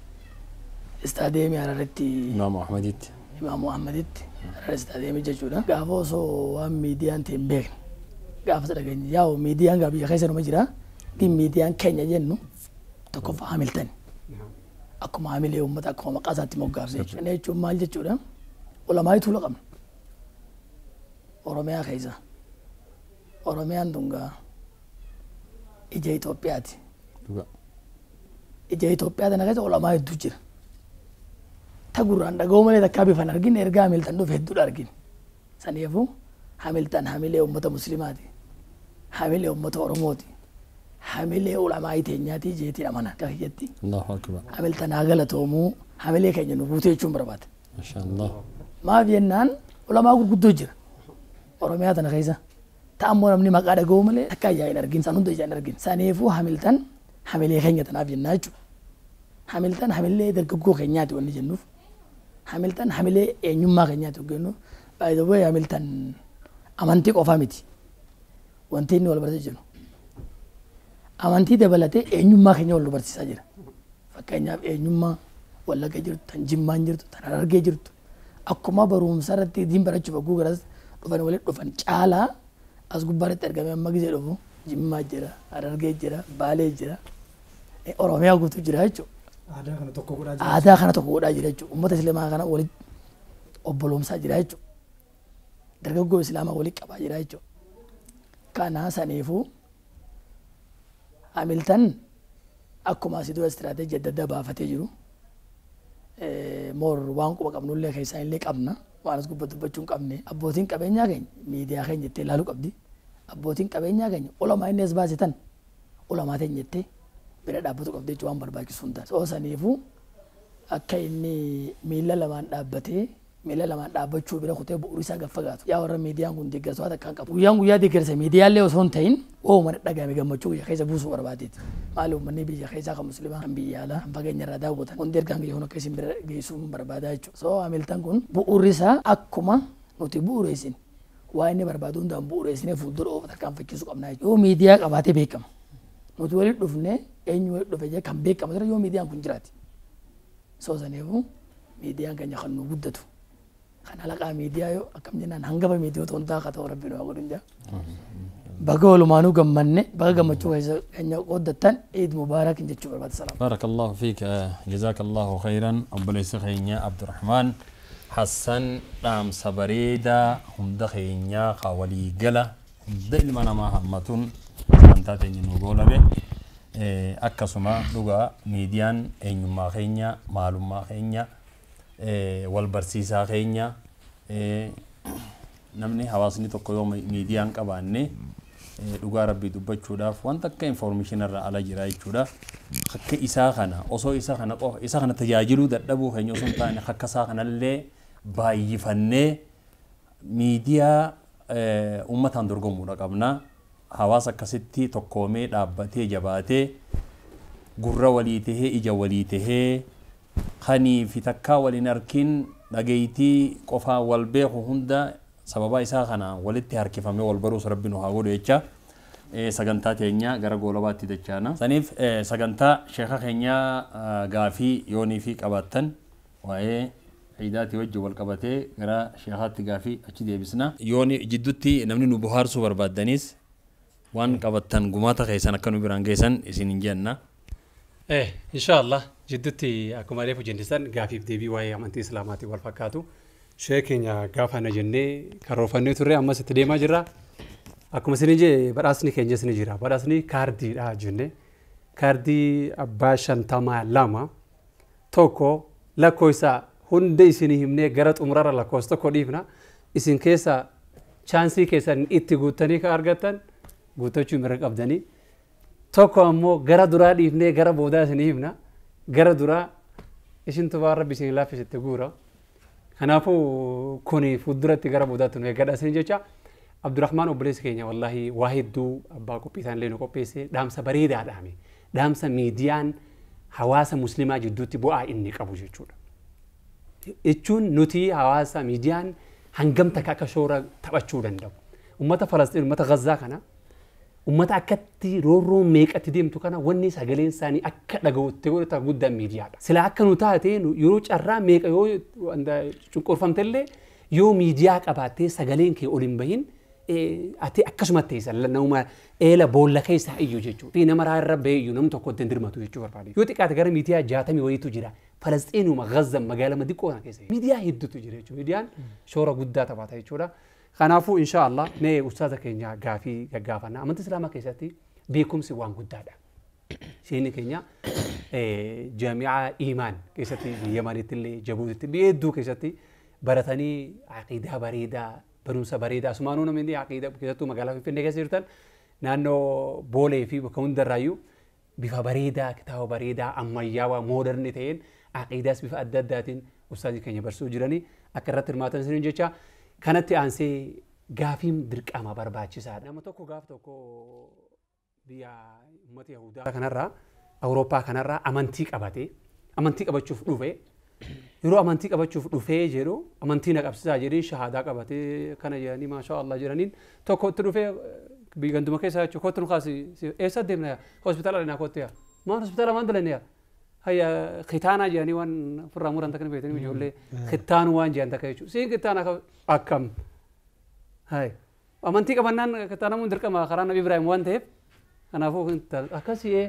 istaadeemii Hararitti Imaamu Ahmaditti Imaamu Ahmaditti Harar istaadeemii jechuudha. Gaafa osoo waan miidiyaan ta'e hin beekne gaafa isa dhageenye yaa'u miidiyaan gaa biyya keessa numa jira gin miidiyaan keenya jennu tokkoffaa Hamilton akkuma hamilee uummata akkuma maqaa isaatti moggaafne jechuudha. Kana jechuun maal jechuudha ulamaa tuula qabna Oromiyaa keessa Oromiyaan dungaa ija Itoophiyaati. Ija Itoophiyaa tana keessa ulamaa hedduu jira. Ta gurraan dhaga'uu malee takkaa bifan argine erga Hamilton dhufe hedduudha argine. Saniifuu Hamilton hamilee uummata musliimaati. Hamilee uummata Oromooti. Hamilee ulamaa iteenyaati jeetiin amana akka kiyyatti. Allahu akbar. Hamilton haa galatoomuu hamilee keenya nu guutee jechuun barbaada. Masha Allah. Maaf jennaan ulamaa gurguddoo jira. Oromiyaa tana keessa. Ta ammoo namni maqaa dhaga'uu malee takkaa ijaa hin argin san hunda ijaa hin argin. Saniifuu Hamilton hamilee keenya tanaaf jennaa jechuudha. Hamilton hamilee dargaggoo keenyaati wanni jennuuf. Hamilton hamilee eenyummaa keenyaati jennuuf. By the way Hamilton amantii qofaa miti. Wanti inni wal barsiisaa jiru. Amantii dabalatee eenyummaa keenya wal barsiisaa jira. Fakkeenyaaf eenyummaa Wallagga jirtu, tan Jimmaan jirtu, tan Harargee jirtu. Akkuma barumsa irratti diin barachuuf hogguu garas dhufan walitti dhufan caalaa as gubbaatti argamee amma gisee dhufu Jimmaa jira, Harargee jira, Baalee jira, Oromiyaa guutuu jira jechuudha. Aadaa kana tokko godhaa jira. Aadaa kana tokko godhaa jira jechuudha. Uummata Islaamaa kana walitti obboloomsaa jira jechuudha. Dargaggoo Islaamaa walitti qabaa jira jechuudha. Kana saniifuu Hamilton akkuma asii dura istiraateejii adda addaa baafatee jiru. Moor waan quba qabnullee keessaa illee qabna. Waan as gubbatti dubbachuu hin qabne. Abbootiin qabeenyaa keenya miidiyaa keenya jettee ilaaluu qabdi. Abbootiin qabeenyaa keenya ulamaa inni as baase tan ulamaa teenya jettee bira dhaabbatu qabdi jechuun waan barbaachisu hin taane. Soo saniifuu akka inni miila lamaan dhaabbatee miila lamaan dhaabbachuu bira kutee bu'uuri isaa gad fagaatu. Yaa warra miidiyaan kun deeggarsa waan akkaan qabu. Guyyaan guyyaa deeggarsa miidiyaallee osoo hin ta'in ooma dhagahame gammachuu biyya keessa buusuu barbaadeeti. Maali uummanni biyya keessaa kan musliimaa kan biyya alaa kan fageenya irraa daawwatan hundi ergaan kiyya kun akka isin bira geessuun barbaadaa jechuudha. Soo Hamilton kun bu'uurri isaa akkuma nuti bu'uureessin Waa inni barbaadu hundaan bu'uureessinee fuuldura oofa tarkaanfachiisuu qabna jechuudha. Yoo miidiyaa qabaatee beekama. Nuti walitti dhufnee eenyu walitti dhufe jee kan beekamu jira yoo miidiyaan kun jiraate. Soo saniifuu miidiyaan keenya kan nu guddatu. Kan halaqaa miidiyaa yoo akkam jennaan hangafa miidiyoota hundaa akka ta'u rabbi nu haa godhu jaa. Baga walumaanuu gammanne baga gammachuu keenya qooddattan Eid Mubaarak jechuu barbaada salaam. Barakallahu fiik jazakallahu khayran obboleessa keenya Abdurrahmaan Hassan dhaamsa bareedaa hunda keenyaa ka walii gala hunda ilma namaa hammatuun sagantaa teenya nu goolabe akkasuma dhugaa miidiyaan eenyummaa keenya maalummaa keenya wal barsiisaa keenya namni hawaasni tokko yoo miidiyaan qabaanne dhugaa rabbii dubbachuudhaaf wanta akka information irraa ala jira jechuudha. Akka isaa kana osoo isa kana qofa isa kana tajaajiluu dadhabuu keenya osoo hin taane akka isaa kanallee baay'ifannee miidiyaa uummataan dorgomuudha qabna. Hawaasa akkasitti tokkoomee dhaabbatee jabaatee gurra walii tahee ija walii tahee kanii fi takkaa waliin arkin dhageeytii qofaa wal beeku hunda sababa isaa kana walitti harkifamee wal baruus rabbi nu haa godhu jecha sagantaa teenya gara goolabaatti dachaana. Saniif sagantaa sheeka keenyaa gaafii yoonii fi qabaattan waa'ee ciidaatii wajji wal qabatee gara sheekaatti gaafii achi deebisna. Yooni jidduutti namni nu bohaarsuu barbaaddanis waan qabattan gumaata keessan akka nu biraan geessan isin hin jenna. Inshaallah jidduutti akkuma reefu jennisan gaafiif deebii waa'ee amantii islaamaatiin wal fakkaatu. Shee keenya gaafa na jennee karoorfannee turre ammas itti deemaa jirra. Akkuma isin jee badhaasni keenyas ni jira. Badhaasni kaardiidha jenne. Kaardii abbaa 52 tokko lakkoofsa hunda isinii himnee gara xumurarra lakkoofsa tokko dhiifna. Isin keessa chaansii keessan itti guuttanii kan argattan guuttachuu mirga qabdanii. Tokko ammoo gara duraa dhiifnee gara boodaa isinii himna. Gara duraa isin tubaa rabbi isin laaffisitti guura. Kanaafuu kuni fuulduratti gara boodaatti nu eeggadha isin jecha. Abdurrahmaan obboleessi keenya wallaahi waa hedduu abbaa qophii isaan illee nu qopheesse dhaamsa bareedaa dhaame. Dhaamsa miidiyaan hawaasa musliimaa jidduutti bu'aa inni qabu jechuudha. Jechuun nuti hawaasa miidiyaan hangam takka akka shoora taphachuu danda'u. Uummata Falastiin, uummata Gazzaa kana uummata akkatti roorroo meeqatti deemtu kana wanni sagaleen isaanii akka dhaga'utti godhata guddaan miidiyaadha. Sila akka nu taate yeroo carraa meeqa yoo cunqurfamtellee yoo miidiyaa qabaattee sagaleen kee ol hin bahin ati akkasuma teessa nama eela boolla keessa iyyuu jechuudha. Fi nama irra ba'e iyyuu namni tokko ittiin dirmatu jechuu barbaade. Yoo xiqqaate gara miidiyaa 60 wayiitu jira. Falasxiinuma Gazzaa magaalaa xiqqoo kana keessa. Miidiyaa hedduutu jira jechuudha. Miidiyaan shoora guddaa taphata jechuudha. Kanaafuu inshaallah mee ustaaza keenya gaafii gaggaafanna. Amantii Islaamaa keessatti beekumsi waan guddaadha. Isheen keenya jaami'aa Iimaan keessatti biyya Yamanitti illee Jabuutitti biyya hedduu keessatti baratanii aqiidaa bareedaa barumsa bareedaa asumaanuu namni aqiidaa keessattuu magaalaa Finfinnee keessa jirtan naannoo Boolee fi bakka hundarraayyuu bifa bareedaa kitaaba bareedaa ammayyaawaa mooderni ta'een aqiidaas bifa adda addaatiin ustaazii keenya barsiisuu jiranii akka irratti hirmaatan isiniin jecha. Kanatti aansee gaafiin dirqama barbaachisaadha. Nama tokko gaaf tokko biyya uummata Yahudaa kanarraa Awurooppaa kanarraa amantii qabatee amantii qabachuuf dhufe yeroo amantii qabachuuf dhufee jedhu amantii na qabsiisaa jedhee shahaadaa qabatee kana jedhanii maashaa Allah jedhaniin tokko itti dhufee ganduma keessa jechuun kottu nu kaasi eessa deemna yaa hospitaala dhalina kottu yaa maal hospitaala maal dalina yaa hayya kitaanaa jedhanii waan ofirraa muran takka beektanii ijoollee kitaanuu waan jedhan takka jechuudha. Siin kitaana akkam hay amantii qabannaan kitaanamuun dirqama karaa Nabi Ibraahim waan ta'eef kanaafuu akkasii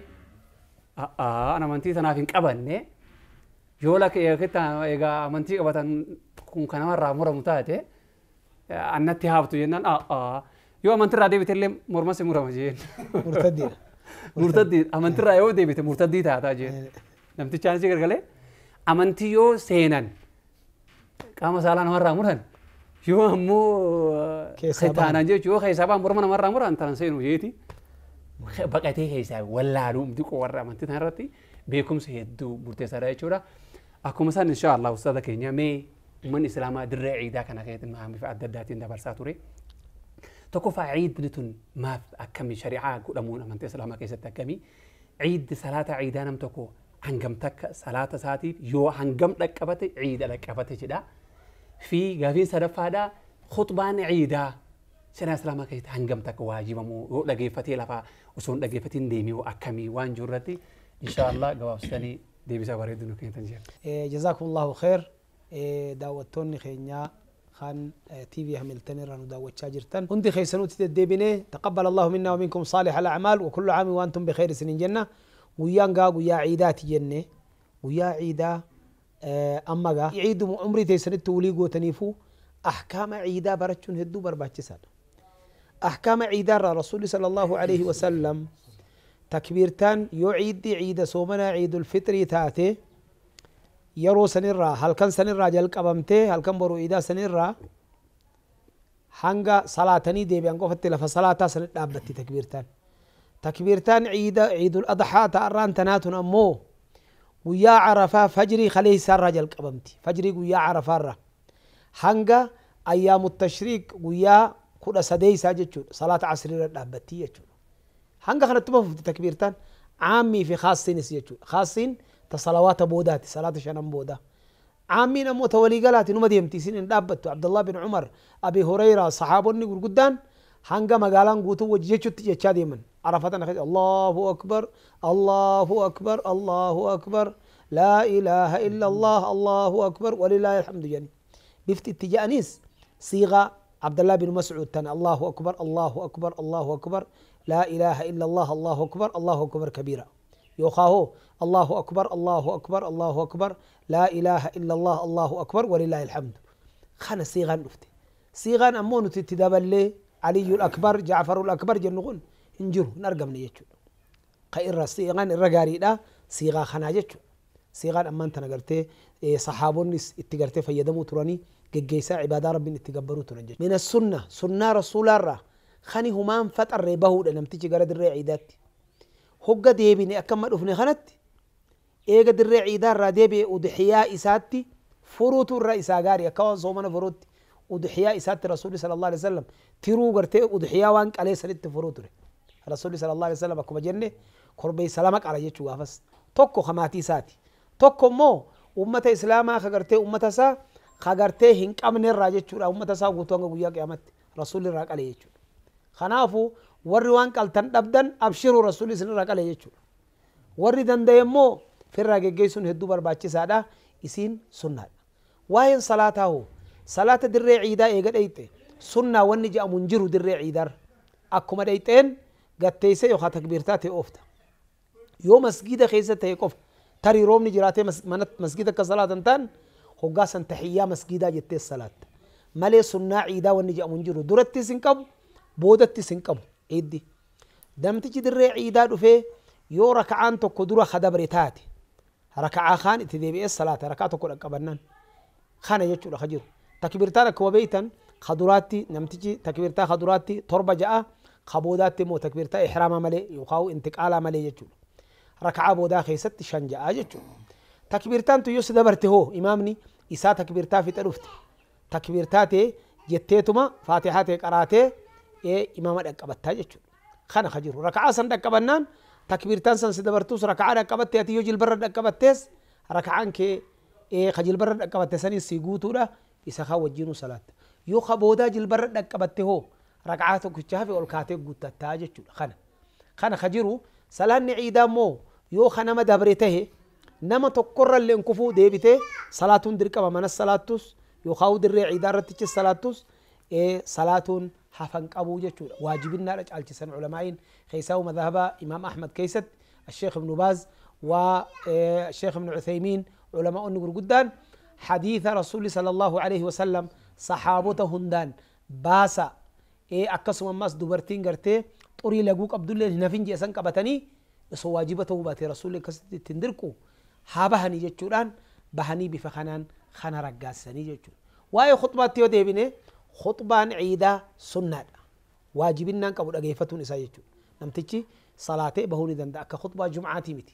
an amantii tanaaf hin qabanne yoo lakke egaa amantii qabatan kun kan namarraa muramu taate annatti haaftu jennaan yoo amantiirraa deebite illee mormas hin murama jeen. Murtaddiidha. Murtaddii amantiirraa yoo deebite murtaddii taataa jeen. Namtichaan si gargalee amantii yoo seenan qaama saalaa namarraa muran yoo ammoo kitaanaan jechuun yoo keessaa ba'an morma namarraa muran tanan seenu jeeti. Baqatee keessaa wallaaluu diqoo warra amantii tanarratti beekumsa hedduu murteessaadha jechuudha. Akkuma isaan inshaallah ustaaza keenya mee uummanni islaamaa dirree ciidaa kana keessatti bifa adda addaatiin dabarsaa ture. Tokkoffaa ciidni tun maaf akkamii shari'aa godhamuun amantii islaamaa keessatti akkamii ciiddi salaata ciidaa nam tokko hangam takka salaata isaatiif yoo hangam dhaqqabate ciida dhaqqabate jedha. Fi gaafiin sadaffaadha khutbaan ciidaa Shari'aa Islaamaa keessatti hangam takka waajibamoo yoo dhageeffatee lafaa osoo hin dhageeffatiin deemee akkamii waan jiru irratti inshaallah gabaabsitanii deebisaa bareedu nu kennitan jedha. Jazaakumullahu kheer daawwattoonni keenyaa kan TV Hamilton irraa nu daawwachaa jirtan hundi keessanuutti deddeebinee taqabbal Allahu minna wa minkum saalih al-a'maal wa kullu aami wa antum bikheer isinin jenna. Guyyaan gaa guyyaa ciidaati jenne guyyaa ciidaa amma gaa ciiduma umrii teessanitti walii gootaniifuu ahkaama ciidaa barachuun hedduu barbaachisaadha. Ahkaama ciidaarraa rasuulli sallallahu alaihi wasallam takbiirtaan yoo ciiddi ciida soomanaa ciidul fixrii taate yeroo sanirraa halkan sanirraa jalqabamtee halkan boruu ciidaa sanirraa hanga salaatanii deebi'an qofatti lafa salaataa sanatti dhaabbatti takbiirtaan. Takbiirtaan ciidul adxaa ta'arraan tanaatun ammoo guyyaa carafaa fajrii kaleessaarraa jalqabamti. Fajrii guyyaa carafaarraa hanga ayyaamu tashriiq guyyaa 13 jechuudha. Salaata asriirra dhaabbatti jechuudha. Hanga kanatti fufti takbiirtaan caammii fi khaasiinis jechuudha. Khaasiin ta salawaata boodaati salaata shanan boodaa. Caammiin ammoo ta waliigalaati numa deemti isin hin dhaabbattu. Abdullah bin Umar, Abi Hurayra, saxaabonni gurguddaan hanga magaalaan guutuu wajji jechutti jechaa deeman. Arafatan keessa Allahu akbar, Allahu akbar, Allahu akbar, laa ilaaha illa Allah, Allahu akbar, walillaahi alhamdu jedhani. Bifti itti je'anis siiqaa Abdullah bin Mas'ud tana Allahu akbar, Allahu akbar, Allahu akbar, laa ilaaha illa Allah, Allahu akbar, Allahu akbar kabiira. Yookaa hoo Allahu akbar, Allahu akbar, Allahu akbar, laa ilaaha illa Allah, Allahu akbar, walillaahi alhamdu. Kana siiqaan dhufte. Siiqaan ammoo nuti itti daballee Aliyyul akbar, Jaafarul akbar jennu kun hin jiru hin argamne jechuudha. Ka irra siiqaan irra gaariidha siiqaa kanaa jechuudha. Siiqaan ammaan tana gartee saxaabonnis itti gartee fayyadamuu turanii geggeessaa ibaadaa rabbiin itti gabbaruu turan jechuudha. Mina sunna sunnaa rasuulaarraa kani humaan faxarree bahuudha namtichi gara dirree ciidaatti. Hogga deebine akka amma dhufne kanatti eega dirree ciidaarraa deebi'e udhiyaa isaatti furuutu irra isaa gaarii akka waan soomana furuutti udhiyaa isaatti rasuulli sallallahu alaihi wasallam tiruu gartee udhiyaa waan qalee sanitti furuu ture. Rasuulli sallallahu alaihi wasallam akkuma jenne korbeessa lama qala jechuu gaafas tokko kamaatii isaati tokko immoo ummata islaamaa ka gartee ummata isaa ka gartee hin qabne irraa jechuudha ummata isaa guutuu hanga guyyaa qiyaamatti rasuulli irraa qale jechuudha. Kanaafuu warri waan qaltan dhabdan abshiruu rasuulli isin irraa qale jechuudha. Warri danda'e immoo firraa geggeessuun hedduu barbaachisaadha isiin sunnaadha. Waa'een salaataa hoo salaata dirree ciidaa eega dhayxe sunnaa wanni je'amu hin jiru dirree ciidaarra akkuma dhayxeen gatteessee yookaan takbiirtaa ta'e oofta. Yoo masgiida keessa ta'e qofa tarii roobni jiraatee masgiida akka salaatan ta'an hoggaa san tahiyyaa masgiidaa jettee salaatta. Malee sunnaa ciidaa wanni je'amu hin jiru durattis hin qabu boodattis hin qabu ciiddi. Namtichi dirree ciidaa dhufee yoo raka'aan tokko dura kadabre taate raka'aa kaan itti deebi'ee salaata raka'aa tokko dhaqqabannaan kana jechuudha ka jiru. Takbiirtaan akkuma beektan kaduraatti namtichi takbiirtaa kaduraatti 7 ja'a ka boodaatti immoo takbiirtaa ihraamaa malee yookaan intiqaalaa malee jechuudha. Raka'aa boodaa keessatti 5 ja'a jechuudha. Takbiirtaan tu yoo si dabarte hoo imaamni isaa takbiirtaa fixe dhufte takbiirtaa ta'e jetteetuma faatihaa ta'e qaraatee imaama dhaqqabattaa jechuudha. Kana ka jiru raka'aa san dhaqqabannaan takbiirtaan san si dabartus raka'aa dhaqqabatte ati yoo jilbarra dhaqqabattees raka'aan kee ka jilbarra dhaqqabatte sanis si guutuudha isa kaa wajjinuu salaatta. Yoo ka boodaa jilbarra dhaqqabatte hoo raka'aa tokkicha hafe ol kaatee guuttattaa jechuudha. Kana kana ka jiru salaanni ciidaa immoo yoo ka nama dabre tahe nama tokkorra illee hin kufuu deebitee salaatuun dirqama manas salaattus yookaan dirree ciidaa irrattichis salaattus salaatuun hafan qabuu jechuudha. Waajibinnaadha caalchisan culamaa'iin keessaa madhaba Imaam Ahmad keessatti Sheekh Ibnu Baaz wa Sheekh Ibnu Uthaymiin culamaa'onni gurguddaan حديث رسول صلى الله عليه وسلم صحابته هندان باسا akkasuma ammas dubartiin gartee xurii laguu qabdullee hin hafin jeesan qabatanii osoo waajiba ta'uu baate rasuulli akkasitti ittiin dirqu haa bahanii jechuudhaan bahanii bifa kanaan kana raggaasisanii jechuudha. Waa'ee khutbaatti yoo deebine khutbaan ciidaa sunnaadha. Waajibinnaan qabu dhageeffatuun isaa jechuudha. Namtichi salaatee bahuu ni danda'a akka khutbaa jum'aatii miti.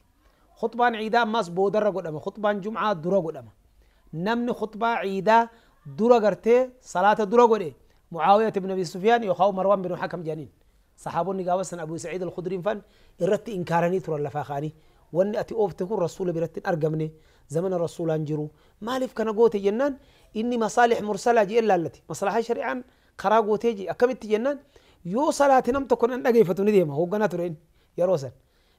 Khutbaan ciidaa ammas boodarra godhama. Khutbaan jum'aa dura godhama. Namni khutbaa ciidaa dura gartee salaata dura godhe معاوية بن أبي سفيان يخاو مروان بن حكم جانين صحابوني قاوسن أبو سعيد الخدري فن إرت إنكارني ترى اللفاخاني وأن أتي أوفتكون رسول برت أرقمني زمن الرسول أنجرو مالف كان قوتي جنان إني مصالح مرسلة جي إلا التي مصلحة شريعا Karaa gootee jee akkamitti jennaan yoo salaate nam tokko nan dhageeffatu ni deema hoogganaa ture yeroo san.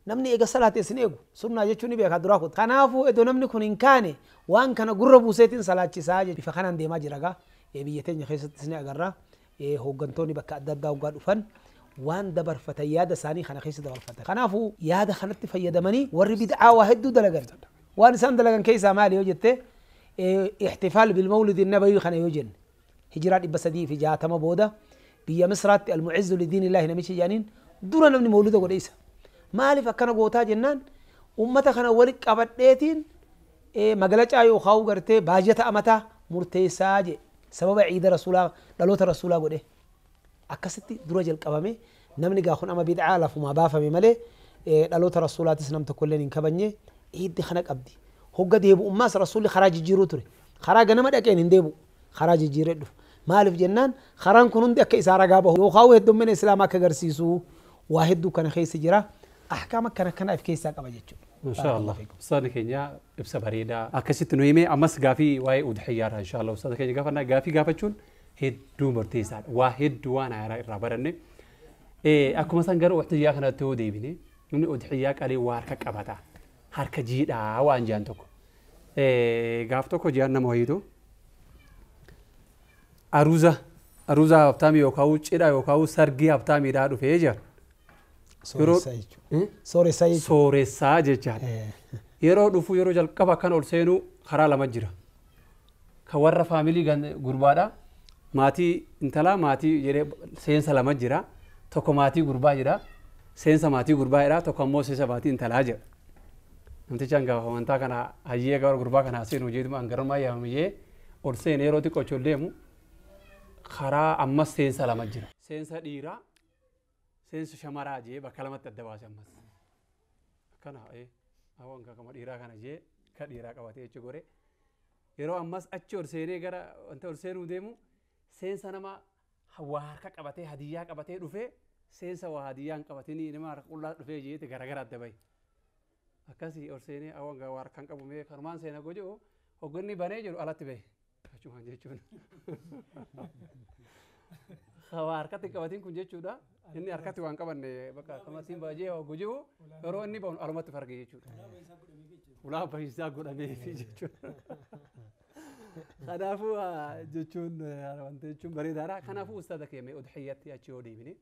Namni eega salaate isin eegu sunnaa jechuun ni beeka duraa kutu. Kanaafuu iddoo namni kun hin kaane waan kana gurra buuseetiin salaachisaa jechuudha. Bifa kanaan deemaa jira gaa biyya teenya keessattis ni agarra hooggantoonni bakka adda addaa hoggaa dhufan waan dabarfatan yaada isaanii kana keessa dabarfatan. Kanaafuu yaada kanatti fayyadamanii warri bid'aa waa hedduu dalagan. Waan isaan dalagan keessaa maali yoo jette ihtifaal bilmawlidi nabawi kana yoo jenne hijiraa 360 booda biyya Misraatti almucizzu lidiinillaahi namichi jedhaniin dura namni mawlida godhe isa. Maaliif akkana gootaa jennaan ummata kana wali qabadheetiin magalacaa yookaan gartee baajata amataa murteessaa je sababa ciida rasuulaa dhaloota rasuulaa godhe akkasitti dura jalqabame namni gaa kun amma bid'aa lafumaa baafame malee dhaloota rasuulaatis nam tokkolleen hin kabajne ciiddi kana qabdi. Hogga deebi'ummaas rasuulli karaa jijjiiruu ture karaa ganama dhaqeen hin deebi'u karaa jijjiiree dhufu maaliif jennaan karaan kun hundi akka isaa ragaa bahu yookaan heddummina islaamaa akka agarsiisu waa hedduu kana keessa jira. أحكام كان كان في كيسة قبل جت. إن شاء الله. أستاذ كينيا إبسا بريدة أكشت نويمة أمس قافي واي أضحية إن شاء الله أستاذ كينيا قافنا قافي قافتشون هدو مرتيسات واحد وانا على الرابرني إيه أكو مثلا قالوا أضحية كنا تودي بني من أضحية قالي وارك كبتا هرك جيدا وان جانتوكو إيه قافتوكو جانا مهيدو أروزة أروزة هفتامي يوكاو تشيدا يوكاو سرقي هفتامي رادو فيجر Sooressaa jechaadha. Yeroo dhufu yeroo jalqaba kan ol seenu karaa lama jira. Kan warra faamilii gurbaadha. Maatii intalaa maatii jedhee seensa lama jira. Tokko maatii gurbaa jira. Seensa maatii gurbaa jira. Tokko ammoo seensa maatii intalaa jira. Namtichi hangafa amantaa kana hayyee gara gurbaa kana seenu jedhuma hangarummaa yaamamee ol seene yeroo xiqqoo ol deemu karaa ammas seensa lama jira. Seensa dhiiraa. Seensa shamaraa jee bakka lamatti adda baase ammas. Akkana hawwan kakama dhiiraa kana jee ka dhiiraa qabatee jechu gore. Yeroo ammas achi ol seenee gara wanta ol seenuu deemu seensa nama waa harka qabatee hadiyyaa qabatee dhufee seensa waa hadiyyaa hin qabatinii nama harka qullaa dhufee jeete garagara adda bahe. Akkasii ol seenee hawwan waa harkaan qabu mee kanumaan seena godhu hogganni banee jedhu alatti bahe. Achumaan jechuun. Waa harkatti qabatiin kun jechuudha. Inni harkatti waan qabanne bakka akkamattiin baajee hojii yeroo inni bahu alumatti farge jechuudha. Ulaa bahiisaa godhameefi jechuudha. Kanaafuu jechuun wanta jechuun bareedaadha. Kanaafuu ustaaza keenya udhiyyatti achi yoo deebine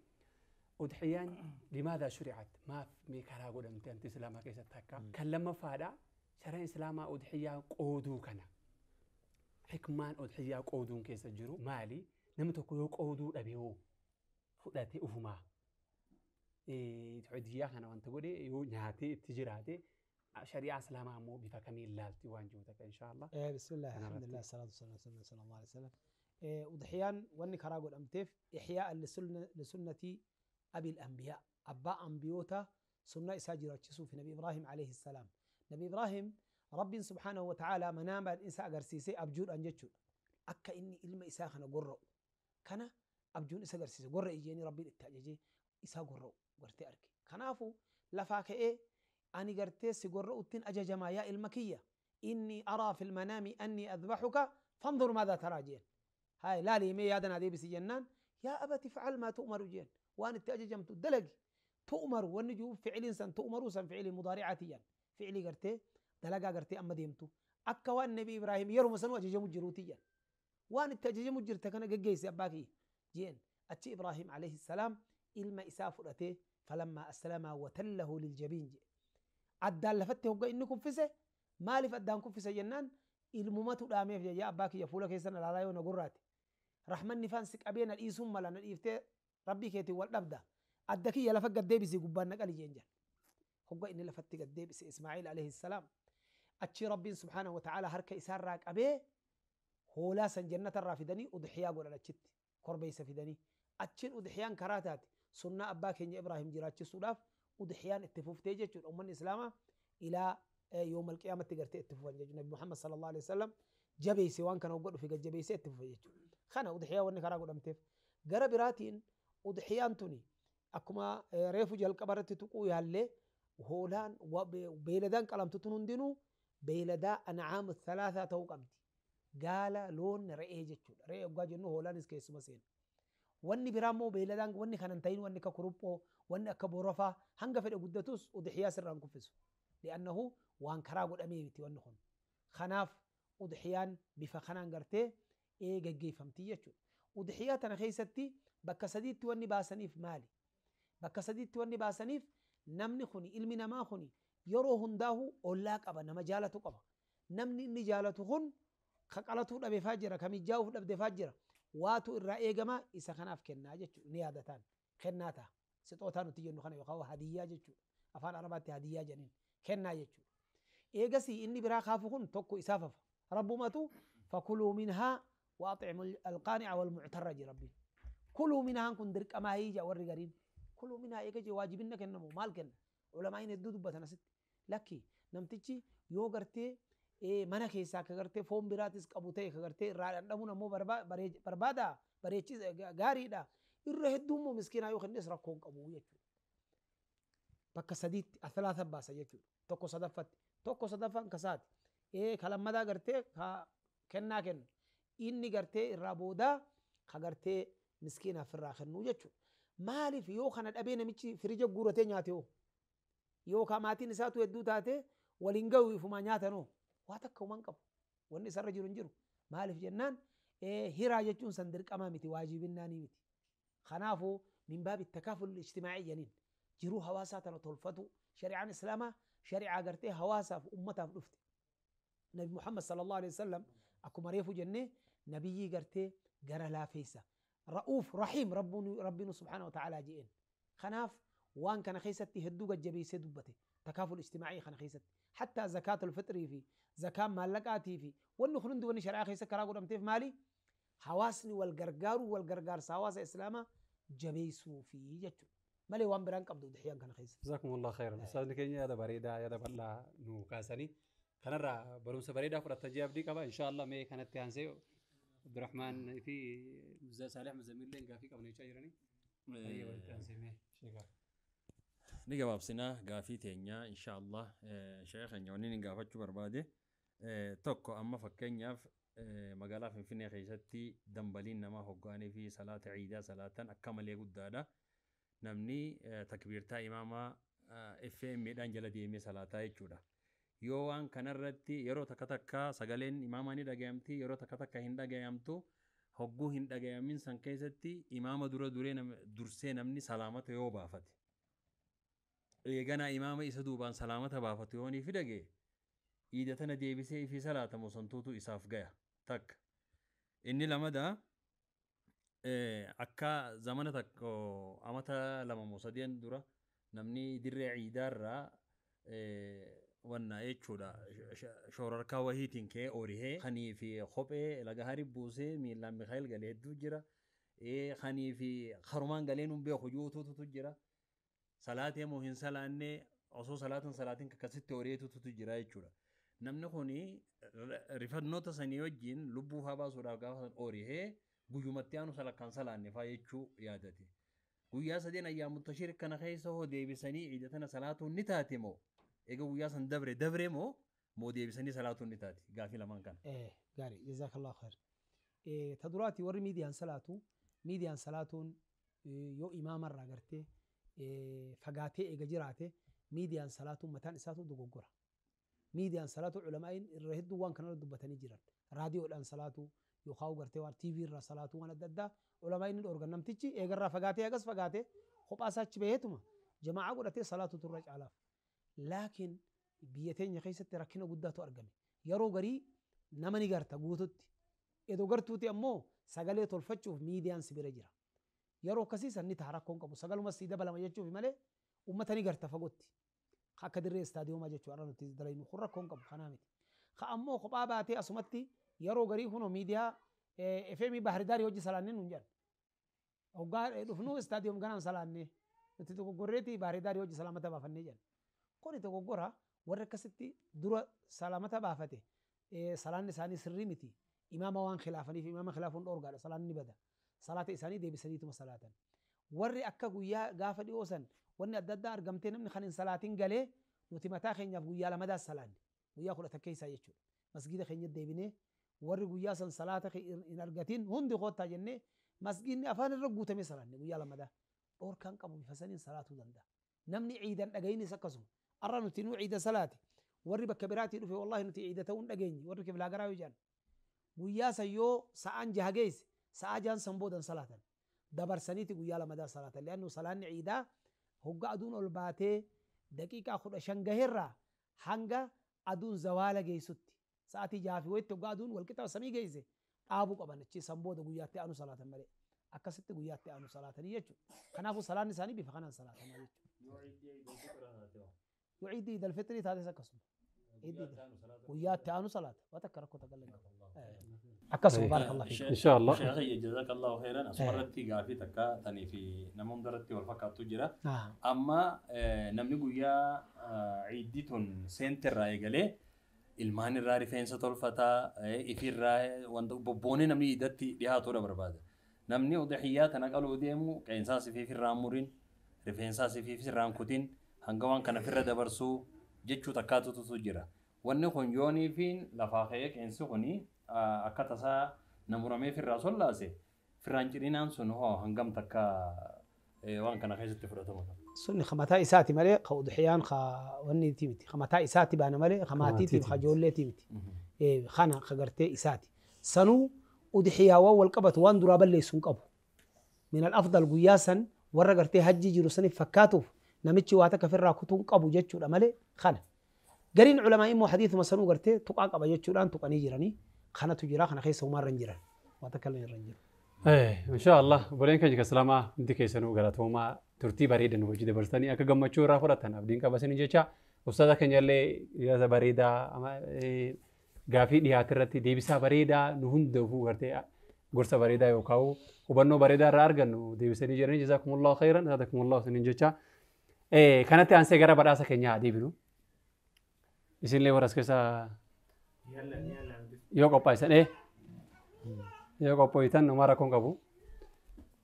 udhiyyaan limaadhaa shuri'at maaf mee karaa godhamte anti islaamaa keessatti akka kan lammaffaadha shari'aan islaamaa udhiyyaa qooduu kana hikmaan udhiyyaa qooduun keessa jiru maali namni tokko yoo qooduu dhabe hoo fudhatee ufumaa udhiyyaa kana wanta godhe yoo nyaatee itti jiraate shari'aa islaamaa immoo bifa kamiin ilaalti waan jiru takka inshaallah. Bismillah alhamdulillah salaatu wassalamu sallallahu alaihi wasallam. Udhiyaan wanni karaa godhamteef ihyaa lisunnati abil anbiyaa abbaa anbiyoota sunnaa isaa jiraachisuuf Nabi Ibraahim alayhi salaam. Nabi Ibraahim Rabbiin subhaanahu wa ta'aalaa manaamaan isa agarsiisee abjuudhaan jechuudha. Akka inni ilma isaa kana gorra'u kana abjuun isa agarsiise gorra ijeenii Rabbiin itti ajajee isaa gorra'u gartee arge. Kanaafuu lafaa ka'ee ani gartee si gorra'uttiin ajajamaa yaa ilma kiyya inni araa fil manaami anni adbaxuka fanzur maadaa taraa jeen. Haay laali mee yaada naa deebisi jennaan yaa abati facal maa tu'maru jeen waan itti ajajamtu dalagi tu'maru wanni jiru ficiliin san tu'maruu san ficilii mudaaricaati jaan ficilii gartee dalagaa gartee amma deemtu akka waan Nabi Ibraahim yeruma sanuu ajajamu jiruuti jaan waan itti ajajamu jirta kana geggeessi abbaa kiyya jeen achi Ibraahim alayhi salaam ilma isaa fudhatee falammaa aslamaa watallahu liljabiin jee addaan lafatti hogga inni kuffise maaliif addaan kuffise jennaan ilmumatu dhaameef yaa abbaa kiyya fuula keessan alaalaa yoo na gurraate rahmanni faan si qabee na dhiisuun mala na dhiiftee rabbii keetiin wal dhabda adda kiyya lafa gad deebisi gubbaan na qali jeen jaan hogga inni lafatti gad deebise Ismaaciil alayhi salaam achi rabbiin subhaanahu wa ta'aalaa harka isaarraa qabee hoolaa san jannatarraa fidanii udhiyaa godhan achitti korbeessa fidanii achiin udhiyaan karaa taate sunnaa abbaa keenya Ibraahim jiraachisuudhaaf udhiyaan itti fuftee jechuudha ummanni islaamaa ilaa yooma alqiyaamatti gartee itti fufan jechuudha Nabi Muhammad sallallahu alaihi wasallam jabeesse waan kana hogga dhufe gad jabeesse itti fufe jechuudha. Kana udhiyaa wanni karaa godhamteef gara biraatiin udhiyaan tuni akkuma reefu jalqaba irratti tuquu yaallee hoolaan beeyladaan qalamtu tun hundinuu beeyladaa ancaam thalaataa ta'uu qabdi. Gaala loon re'ee jechuudha. Re'ee hoggaa jennu hoolaanis keessuma seena. Wanni biraa immoo beeyladaan wanni kanan ta'in wanni akka kuruphoo wanni akka borofaa hanga fedhe guddatus udhiyaa sirraan kuffisu. Li'annahu waan karaa godhamee miti wanni kun. Kanaaf udhiyaan bifa kanaan gartee geggeeffamti jechuudha. Udhiyaa tana keessatti bakka sadiitti wanni baasaniif maali? Bakka sadiitti wanni baasaniif namni kuni ilmi namaa kuni yeroo hundaahu ollaa qaba, nama jaalatu qaba. Namni inni jaalatu kun ka qalatuu dhabefaa jira, ka mijaa'uuf dhabdefaa jira. Waatu irraa eegama isa kanaaf kennaa jechuudha. Ni yaadataan kennaa ta'a. Sixootaa nuti jennu kana yookaan hadiyyaa jechuudha. Afaan Arabaatti hadiyyaa jedhaniin kennaa jechuudha. Eegasii inni biraa kaafu kun tokko isaaf hafa. Rabbumatu fakuluu minhaa وأطعموا القانع والمعتر ربي. كلوا منها كن درك ما هي وري قرين. كلوا منها إيجي واجبنا كنمو مال كن. علماء يدو دبتنا ست. لكن نمتشي يوغرتي إيه منا كيسا كغرتي فوم براتس كابوتي كغرتي رانمو نمو بربادا بريتشي غاري دا إره الدومو مسكينة يوخن نسرا كون كابو يجو. بكا سديت الثلاثة باسا يجو. توكو صدفت توكو صدفن كسات. إيه كلام مدا غرتي كنا كن. Inni gartee irraa boodaa ka gartee miskiinaaf irraa kennuu jechuudha. Maaliif yoo kana dhabee namichi firija guuratee nyaate hoo? Yookaan maatiin isaatu hedduu taate waliin gahu ifumaa nyaatanoo? Waa takka uumaan qabu. Wanni isarra jiru hin jiru. Maaliif jennaan hiraa jechuun san dirqamaa miti, waajibinnaanii miti. Kanaafuu min baabi takaaful ijtimaacii janiin jiruu hawaasaa tana tolfatu shari'aan islaamaa shari'aa gartee hawaasaaf ummataaf dhufte. Nabi Muhammad sallallahu alaihi wasallam akkuma reefu jennee نبي قرتي قرا لا فيسا رؤوف رحيم ربنا سبحانه وتعالى جئين. خناف وان كان خيستي هدوق الجبيسة دبتي تكافل اجتماعي خنا خيستي حتى زكاة الفطر في زكاة مالكاتي في وانو خنند واني شرع خيسة كراغو دمتيف مالي حواسني والقرقار والقرقار سواس إسلاما جبيسو في جتو مالي وان بران قبضو دحيان كان خيسة. جزاكم الله خيرا. أستاذ كينيا هذا بريدة هذا بلا نو كاسني كنرى برونس بريدة فرتجي أبدي كبا إن شاء الله مي كانت تانسي عبد الرحمن في صالح مزمل لين قافي قبل يشايرني أيوة تانسي مي شيخ نجاوب سنا قافي تانيا إن شاء الله شيخ نيوني نجاوب شو بربادة توكو أما فكينيا مقالة في فيني خيستي دنبلين نما هقاني في صلاة عيدة صلاة أكمل يقول دادا نمني تكبيرتا إماما FM ميدان جل ديمي صلاة يجودا yoo waan kanarratti yeroo takka takka sagaleen imaamaa ni dhagayamti, yeroo takka takka hin dhagayamtu. Hogguu hin dhagayamin san keessatti imaama dura duree dursee namni salaamata yoo baafate, eeganaa imaama isa duubaan salaamata baafatu yoo ni fidage iida tana deebisee ifii salaatamu santuutu isaaf gaya. Takka inni lamada akka zamana takko amata lama moo sadeen dura namni dirree iidaarraa wanna jechuudha shoorarkaa wahiitiin ka'ee orihee kanii fi kophee laga hari buusee miilaan Mikaa'el galee hedduu jira. Kanii fi harumaan galee nun beeku juutuutu jira. Salaatee moo hin salaannee osoo salaatan salaatiin akkasitti ori'eetutu jira jechuudha. Namni kuni rifannoota sanii wajjin lubbuu faa baasuudhaaf gaafa san orihee guyyumatti aanu salakkaan salaanne faa jechuu yaadate. Guyyaa sadeen ayyaamu tashriiq kana keessa hoo deebisanii iida tana salaatuun ni taate moo? Egaa guyyaa san dabre dabre moo moo deebisanii salaatuun ni taate? Gaafii lamaan kana. Gaarii jazaakallahu khayr. Ta duraati warri miidiyaan salaatu miidiyaan salaatuun yoo imaamarraa gartee fagaatee eega jiraate miidiyaan salaatuun mataan isaatu dogoggora. Miidiyaan salaatu culamaa'iin irra hedduu waan kanarra dubbatanii jiran. Raadiyoodhaan salaatu yookaan gartee waan TV irraa salaatu waan adda addaa culamaa'iin ni dhoorgan. Namtichi eegarraa fagaatee agas fagaatee kophaa isaa achi baheetuma jamaa'aa godhatee salaatu turra caalaaf. Laakiin biyya teenya keessatti rakkina guddaatu argame. Yeroo garii nama ni garta guututti. Edoo gartuuti ammoo sagalee tolfachuuf miidiyaan si bira jira. Yeroo akkasii san ni ta'a rakkoon qabu. Sagaluma sii dabalama jechuuf malee uummata ni garta fagootti. Akka dirree istaadiyoomaa jechuudha har'a nuti dalaynu kun rakkoon qabu kanaa miti. Ka ammoo kophaa baatee asumatti yeroo garii kunoo miidiyaa FM Bahardaarii hojii salaannee nuun jedhan. Hoggaa dhufnuu istaadiyoom ganaan salaannee nuti dogoggorreetii Bahardaarii hojii salaamata baafannee jedhan. Kuni dogoggora warri akkasitti dura salaamata baafate salaanni isaanii sirrii miti. Imaama waan khilaafaniif imaama khilaafuun dhoorgaadha salaanni ni bada. Salaata isaanii deebisaniituma salaatan. Warri akka guyyaa gaafa dhiyoo san wanni adda addaa argamtee namni kan hin salaatin galee nuti mataa keenyaaf guyyaa lamadaas salaanne guyyaa 11 isaa jechuudha. Masgiida keenya deebinee warri guyyaa san salaata hin argatin hundi koottaa jennee Masgiidni afaan irra guutamee salaanne guyyaa lamadaa. Dhoorkaan qabu bifa saniin salaatuu danda'a. Namni ciidan dhagayinis akkasuma. Arra nuti nuu ciida salaate. Warri bakka biraatii dhufe wallahi nuti ciida ta'uu hin dhageenye. Warri kiflaa garaa yoo jedhan. Guyyaa san yoo sa'aan jaha geesse sa'aa jahan san boodan salaatan. Dabarsaniiti guyyaa lamadaa salaatan. Leannu salaanni ciidaa hogga aduun ol baatee daqiiqaa 15 gaheerraa hanga aduun zawaala geessutti. Sa'aatii jaha fi wayitti hogga aduun walqixa samii geesse dhaabuu qaban achi san booda guyyaatti aanu salaatan malee. Akkasitti guyyaatti aanu salaatanii jechuudha. Kanaafuu salaanni isaanii bifa kanaan salaatamaa jechuudha. Yoo ciidii idal fixrii taates akkasuma. Guyyaatti aanu salaata. Waan takka rakkoo takka illee hin qabu. Akkasuma baarakallahu fiik. Inshaallah. Sheekh jazakallahu khairan asumarratti gaafii takka tanii fi nama hundarratti wal fakkaattu jira. Amma namni guyyaa ciiddii tun seenterraa eegalee ilmaan irraa rifeensa tolfataa ifirraa wanta bobboonee namni iidatti dhiyaatudha barbaada. Namni udhiyyaa tana qaluu deemu qeensaa sifiif irraa murin rifeensaa sifiif irraan kutin hanga waan kana firra dabarsuu jechuu takkaatutu jira. Wanni kun yoonii fi lafaa ka'ee qeensi kuni akka tasaa namuramee firraa sollaase firraan cirinaan sun hoo hangam takka waan kana keessatti fudhatama qaba. Sunni mataa isaati malee ka udhiyaan ka wanni miti. Ka mataa isaati baana malee ka maatiitiif ka ijoolleetii miti. Kana ka gartee isaati. Sanuu udhiyaa waan wal qabatu waan duraa balleessu hin qabu. Min al-afdal guyyaa san warra gartee hajjii jiru saniif fakkaatuuf namichi waa takka firraa kutuu hin qabu jechuudha malee kana. Gariin culamaa immoo hadiisuma sanuu gartee tuqaa qaba jechuudhaan tuqanii jiranii kanatu jira kana keessa homaa irra hin jiran. Waa takka illee irra hin jiru. Inshaallah obboleen keenya islaamaa hundi keessanuu galatoomaa turtii bareedan hojii dabarsanii akka gammachuu irraa fudhatan abdiin qaba isin jecha ustaaza keenya illee yaada bareedaa gaafii dhiyaate irratti deebisaa bareedaa nu hundaafuu gartee gorsa bareedaa yookaan hubannoo bareedaa irraa argannu deebisanii jiranii jazaakumullahu khairan jazakumullahu isiniin jecha. Kanatti aansee gara badhaasa keenyaa deebinu. Isinillee warra as keessaa yoo qophaa'essan yoo qopho'itan homaa rakkoon qabu.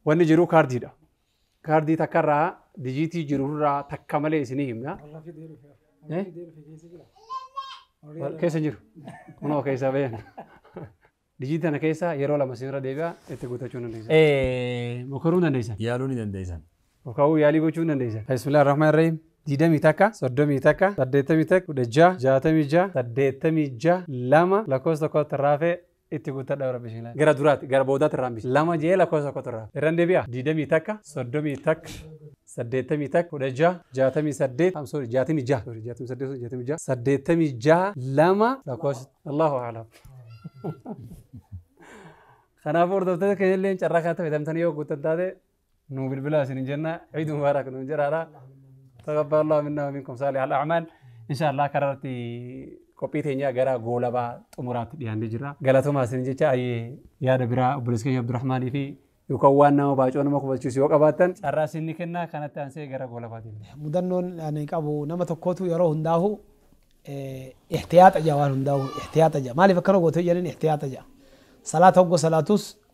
Wanni jiru kaardiidha. Kaardii takkarraa dijiitii jirurraa takka malee isinii himna. Keessa jiru. Kunoo keessa bayan. Dijiitii tana keessa yeroo lama isinirra deebi'a itti guutachuu ni dandeessan. Mokoruu ni dandeessan. Yaaluu ni dandeessan. Yookaan yaalii gochuu ni dandeessan. Bismillaahi Rahmaani Rahiim. 21 31 81 16 66 86 2 lakkoofsa tokkotti raafee itti guuttadha rabbi isheen. Gara duraatti gara boodaatti irraan bisi. 2 jee lakkoofsa tokkotti raafee. Irraan deebi'a. 21 31 81 16 68 sorry 66 sorry 68 66 86 2 lakkoofsa Allahu a'lam. Kanaafuu hordoftoota keenya illee carraa kanatti fayyadamtanii yoo guuttan taate nu bilbilaa isin jenna. Ciid mubaarak nu jedhaadha. تقبل الله منا ومنكم صالح الأعمال إن شاء الله كررتي قبيتين يا جرا غولبا تمرات دي عندي جرا غلطوا ما سنجي أي يا دبرا بولسكي عبد الرحمن في يكوانا وباجون ما كوبا تشوسي وقباتن الراسين كنا كانت أنسي جرا غولبا دي مدنون يعني كابو نما تكوتو يروه هنداه احتياط أجا هنداه احتياط أجا ما لي فكروا قوتو يلين احتياط أجا صلاة هو صلاتوس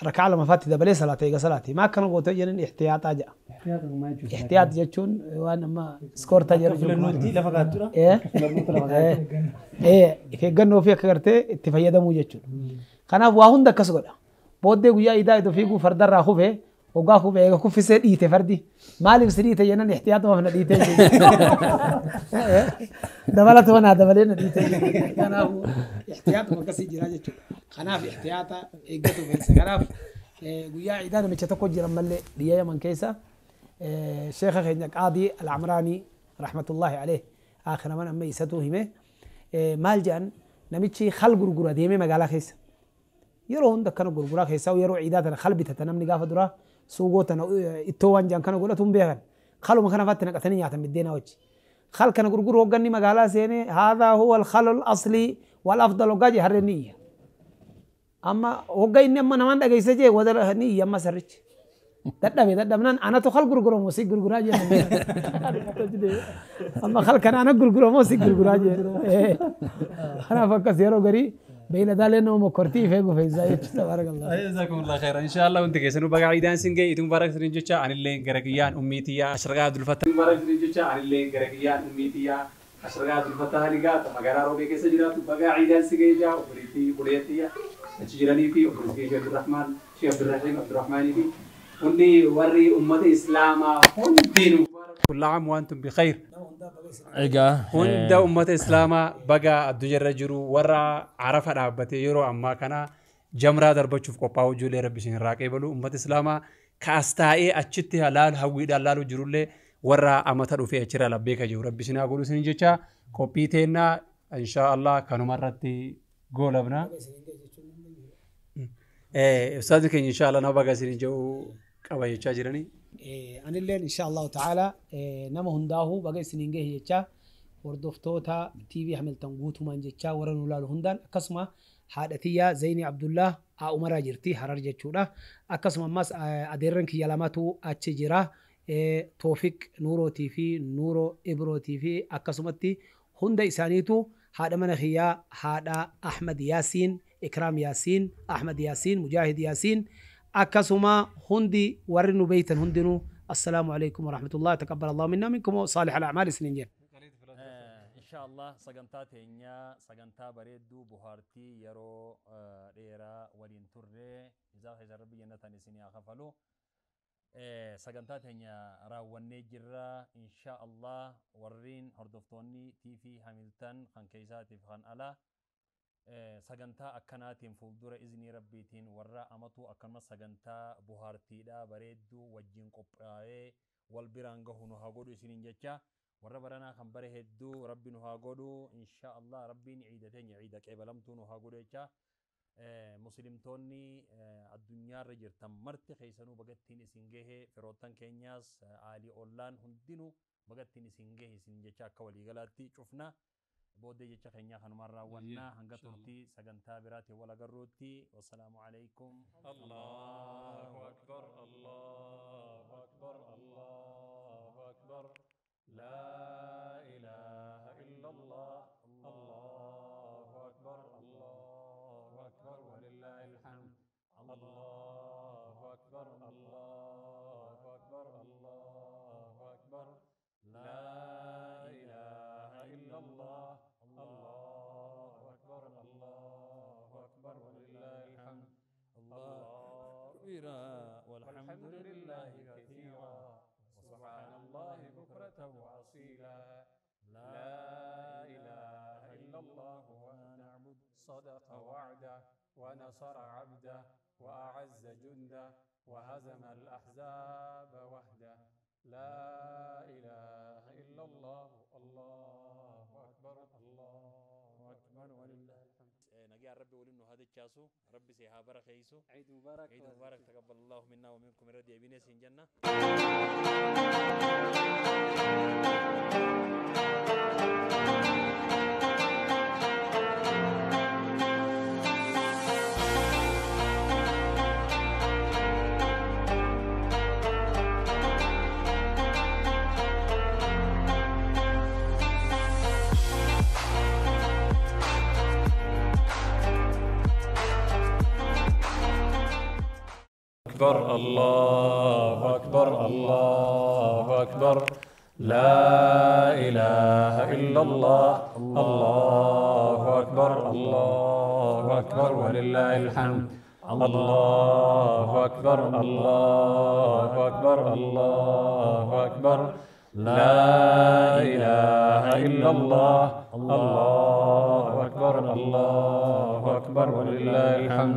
ركعة لما فاتي دبلي صلاتي صلاتي ما كانوا قوتو يلين احتياط أجا احتياط جتون وانا ما سكور تاجر ايه ايه في جنو في كرتي اتفيدا مو جتون كان واهون دكس غدا بودي غيا ايدا ايدو فيغو فردر راخو في وغاخو في كو في سيد ايته فردي مالك سريته ينن احتياط ما فينا ديته دبلت وانا دبلنا ديته كان احتياط ما كسي جرا جتون كان في احتياط ايغتو في كان غيا ايدا نمچ تكو جرا مله بيا يمن كيسا الشيخ خينك قاضي العمراني رحمة الله عليه آخر من أما يساتو همه مال جان نمشي خل غرغرة ديمه مقالا خيس يرو هند كانوا غرغرة خيسا ويرو عيداتنا خل بتتنا من قافة درا سوقوتنا إتوان جان كانوا قولتهم بيغن خلو ما كان فاتنا قتني يعتمد دينا وجه خل كان غرغر وقني مقالا سيني هذا هو الخل الأصلي والأفضل وقاجي هرنية أما وقاي أما نمان دقيسة جي ودر نية أما سرج dadhabnaan anatu khal gurguro moo si gurguraa jedhan. Amma khal kana ana gurguro moo si gurguraa jedhan. Kanaaf akkas yeroo garii beeyladaalee nama mokortii ifee gufeessaa jechuudha. Barakallah. Jazakumullah khairan. Inshallah hundi keessanuu baga ciidaan sin ga'e itti mubaarak sinin jecha anillee gara kiyyaan ummiitiyyaa Ashraqaa Abdul Fattah. Mubaarak sinin jecha anillee gara kiyyaan ummiitiyyaa Ashraqaa Abdul Fattah Haligaa magaalaa Roobee keessa jiraatu baga ciidaan si ga'e jaa obboleettii obboleettiyyaa achi jiranii fi obboleettii Abdurrahmaan Sheekh Abdurrahiim Abdurrahmaanii fi hundi warri ummata Islaamaa hundinuu كل عام وانتم بخير. Egaa hunda ummata Islaamaa baga addunyaarra jiru warra Arafa dhaabbatee yeroo ammaa kana jamraa darbachuuf qophaa'u ijoollee Rabbi isin irraa qeebalu ummata Islaamaa kaas taa'ee achitti laalu hawwiidhaan laalu jirullee warra amata dhufee achirraa labbeeka jiru Rabbi isin haa godhu isin jecha qophii teennaa inshaa Allah kanuma irratti goolabna. Ustaazni keenya inshaa Allah nama baga isin jedhu qaba jechaa jiranii. Anilleen insha Allahu ta'ala nama hundaahuu baga isiniin gahe jecha hordoftoota TV Hamilton guutumaan jecha warra nu laalu hundaan akkasuma haadha tiyyaa Zayni Abdullah haa Umaraa jirti Harar jechuudha. Akkasuma ammas adeerran kiyya lamatu achi jira. Toofiq Nuurootii fi Nuuroo Ibrootii fi akkasumatti hunda isaaniitu haadha mana kiyyaa haadha Ahmad Yaasiin, Ikraam Yaasiin, Ahmad Yaasiin, Mujaahid Yaasiin akkasuma hundi warri nu beeytan hundinuu assalaamu alaikum warahmatullahi taqabbal allahu minna minkum saalih al-a'maal isiniin jenna. Inshallah sagantaa teenyaa sagantaa bareedduu bohaartii yeroo dheeraa waliin turre isaa keessa Rabbi jannatan isinii haa kafalu. Sagantaa teenya raawwannee jirra inshallah warreen hordoftoonni TV Hamilton kan keessaatiif kan alaa sagantaa akkanaatiin fuuldura iznii Rabbiitiin warra amatu akkanumas sagantaa bohaartiidha bareedduu wajjin qophaa'ee wal biraan gahu nu haa godhu isiniin jecha warra baranaa kan bare hedduu Rabbi nu haa godhu insha Allah Rabbiin ciida teenya ciida qeebalamtuu nu haa godhu jecha muslimtoonni addunyaarra jirtan marti keessanuu bagattiin isin gahe firoottan keenyaas aalii ollaan hundinuu bagattiin isin gahe isin jecha akka waliigalaatti cufna. Booddee jecha keenyaa kanumaan raawwannaa hanga turtii sagantaa biraatiin wal agarruutti wassalaamu alaikum. Allahu akbar Allahu akbar Allahu akbar laa ilaaha illa Allah Allahu akbar Allahu akbar walillahil hamd Allahu akbar Allahu akbar Allahu akbar laa ilaaha illa Allah الله أكبر الله أكبر ولله الحمد الله كبيرا والحمد لله كثيرا وسبحان الله بكرة وأصيلا لا إله إلا الله ونعبد صدق وعده ونصر عبده وأعز جنده وهزم الأحزاب وحده لا إله إلا الله الله أكبر الله أكبر ولله الحمد. نجي ربي ولنه هذا الشاسو ربي سيها بركة عيد مبارك عيد مبارك تقبل الله منا ومنكم ردي أبينا سنجنة. أكبر الله أكبر الله أكبر لا إله إلا الله الله أكبر الله أكبر ولله الحمد الله أكبر الله أكبر الله أكبر لا إله إلا الله الله أكبر الله أكبر ولله الحمد.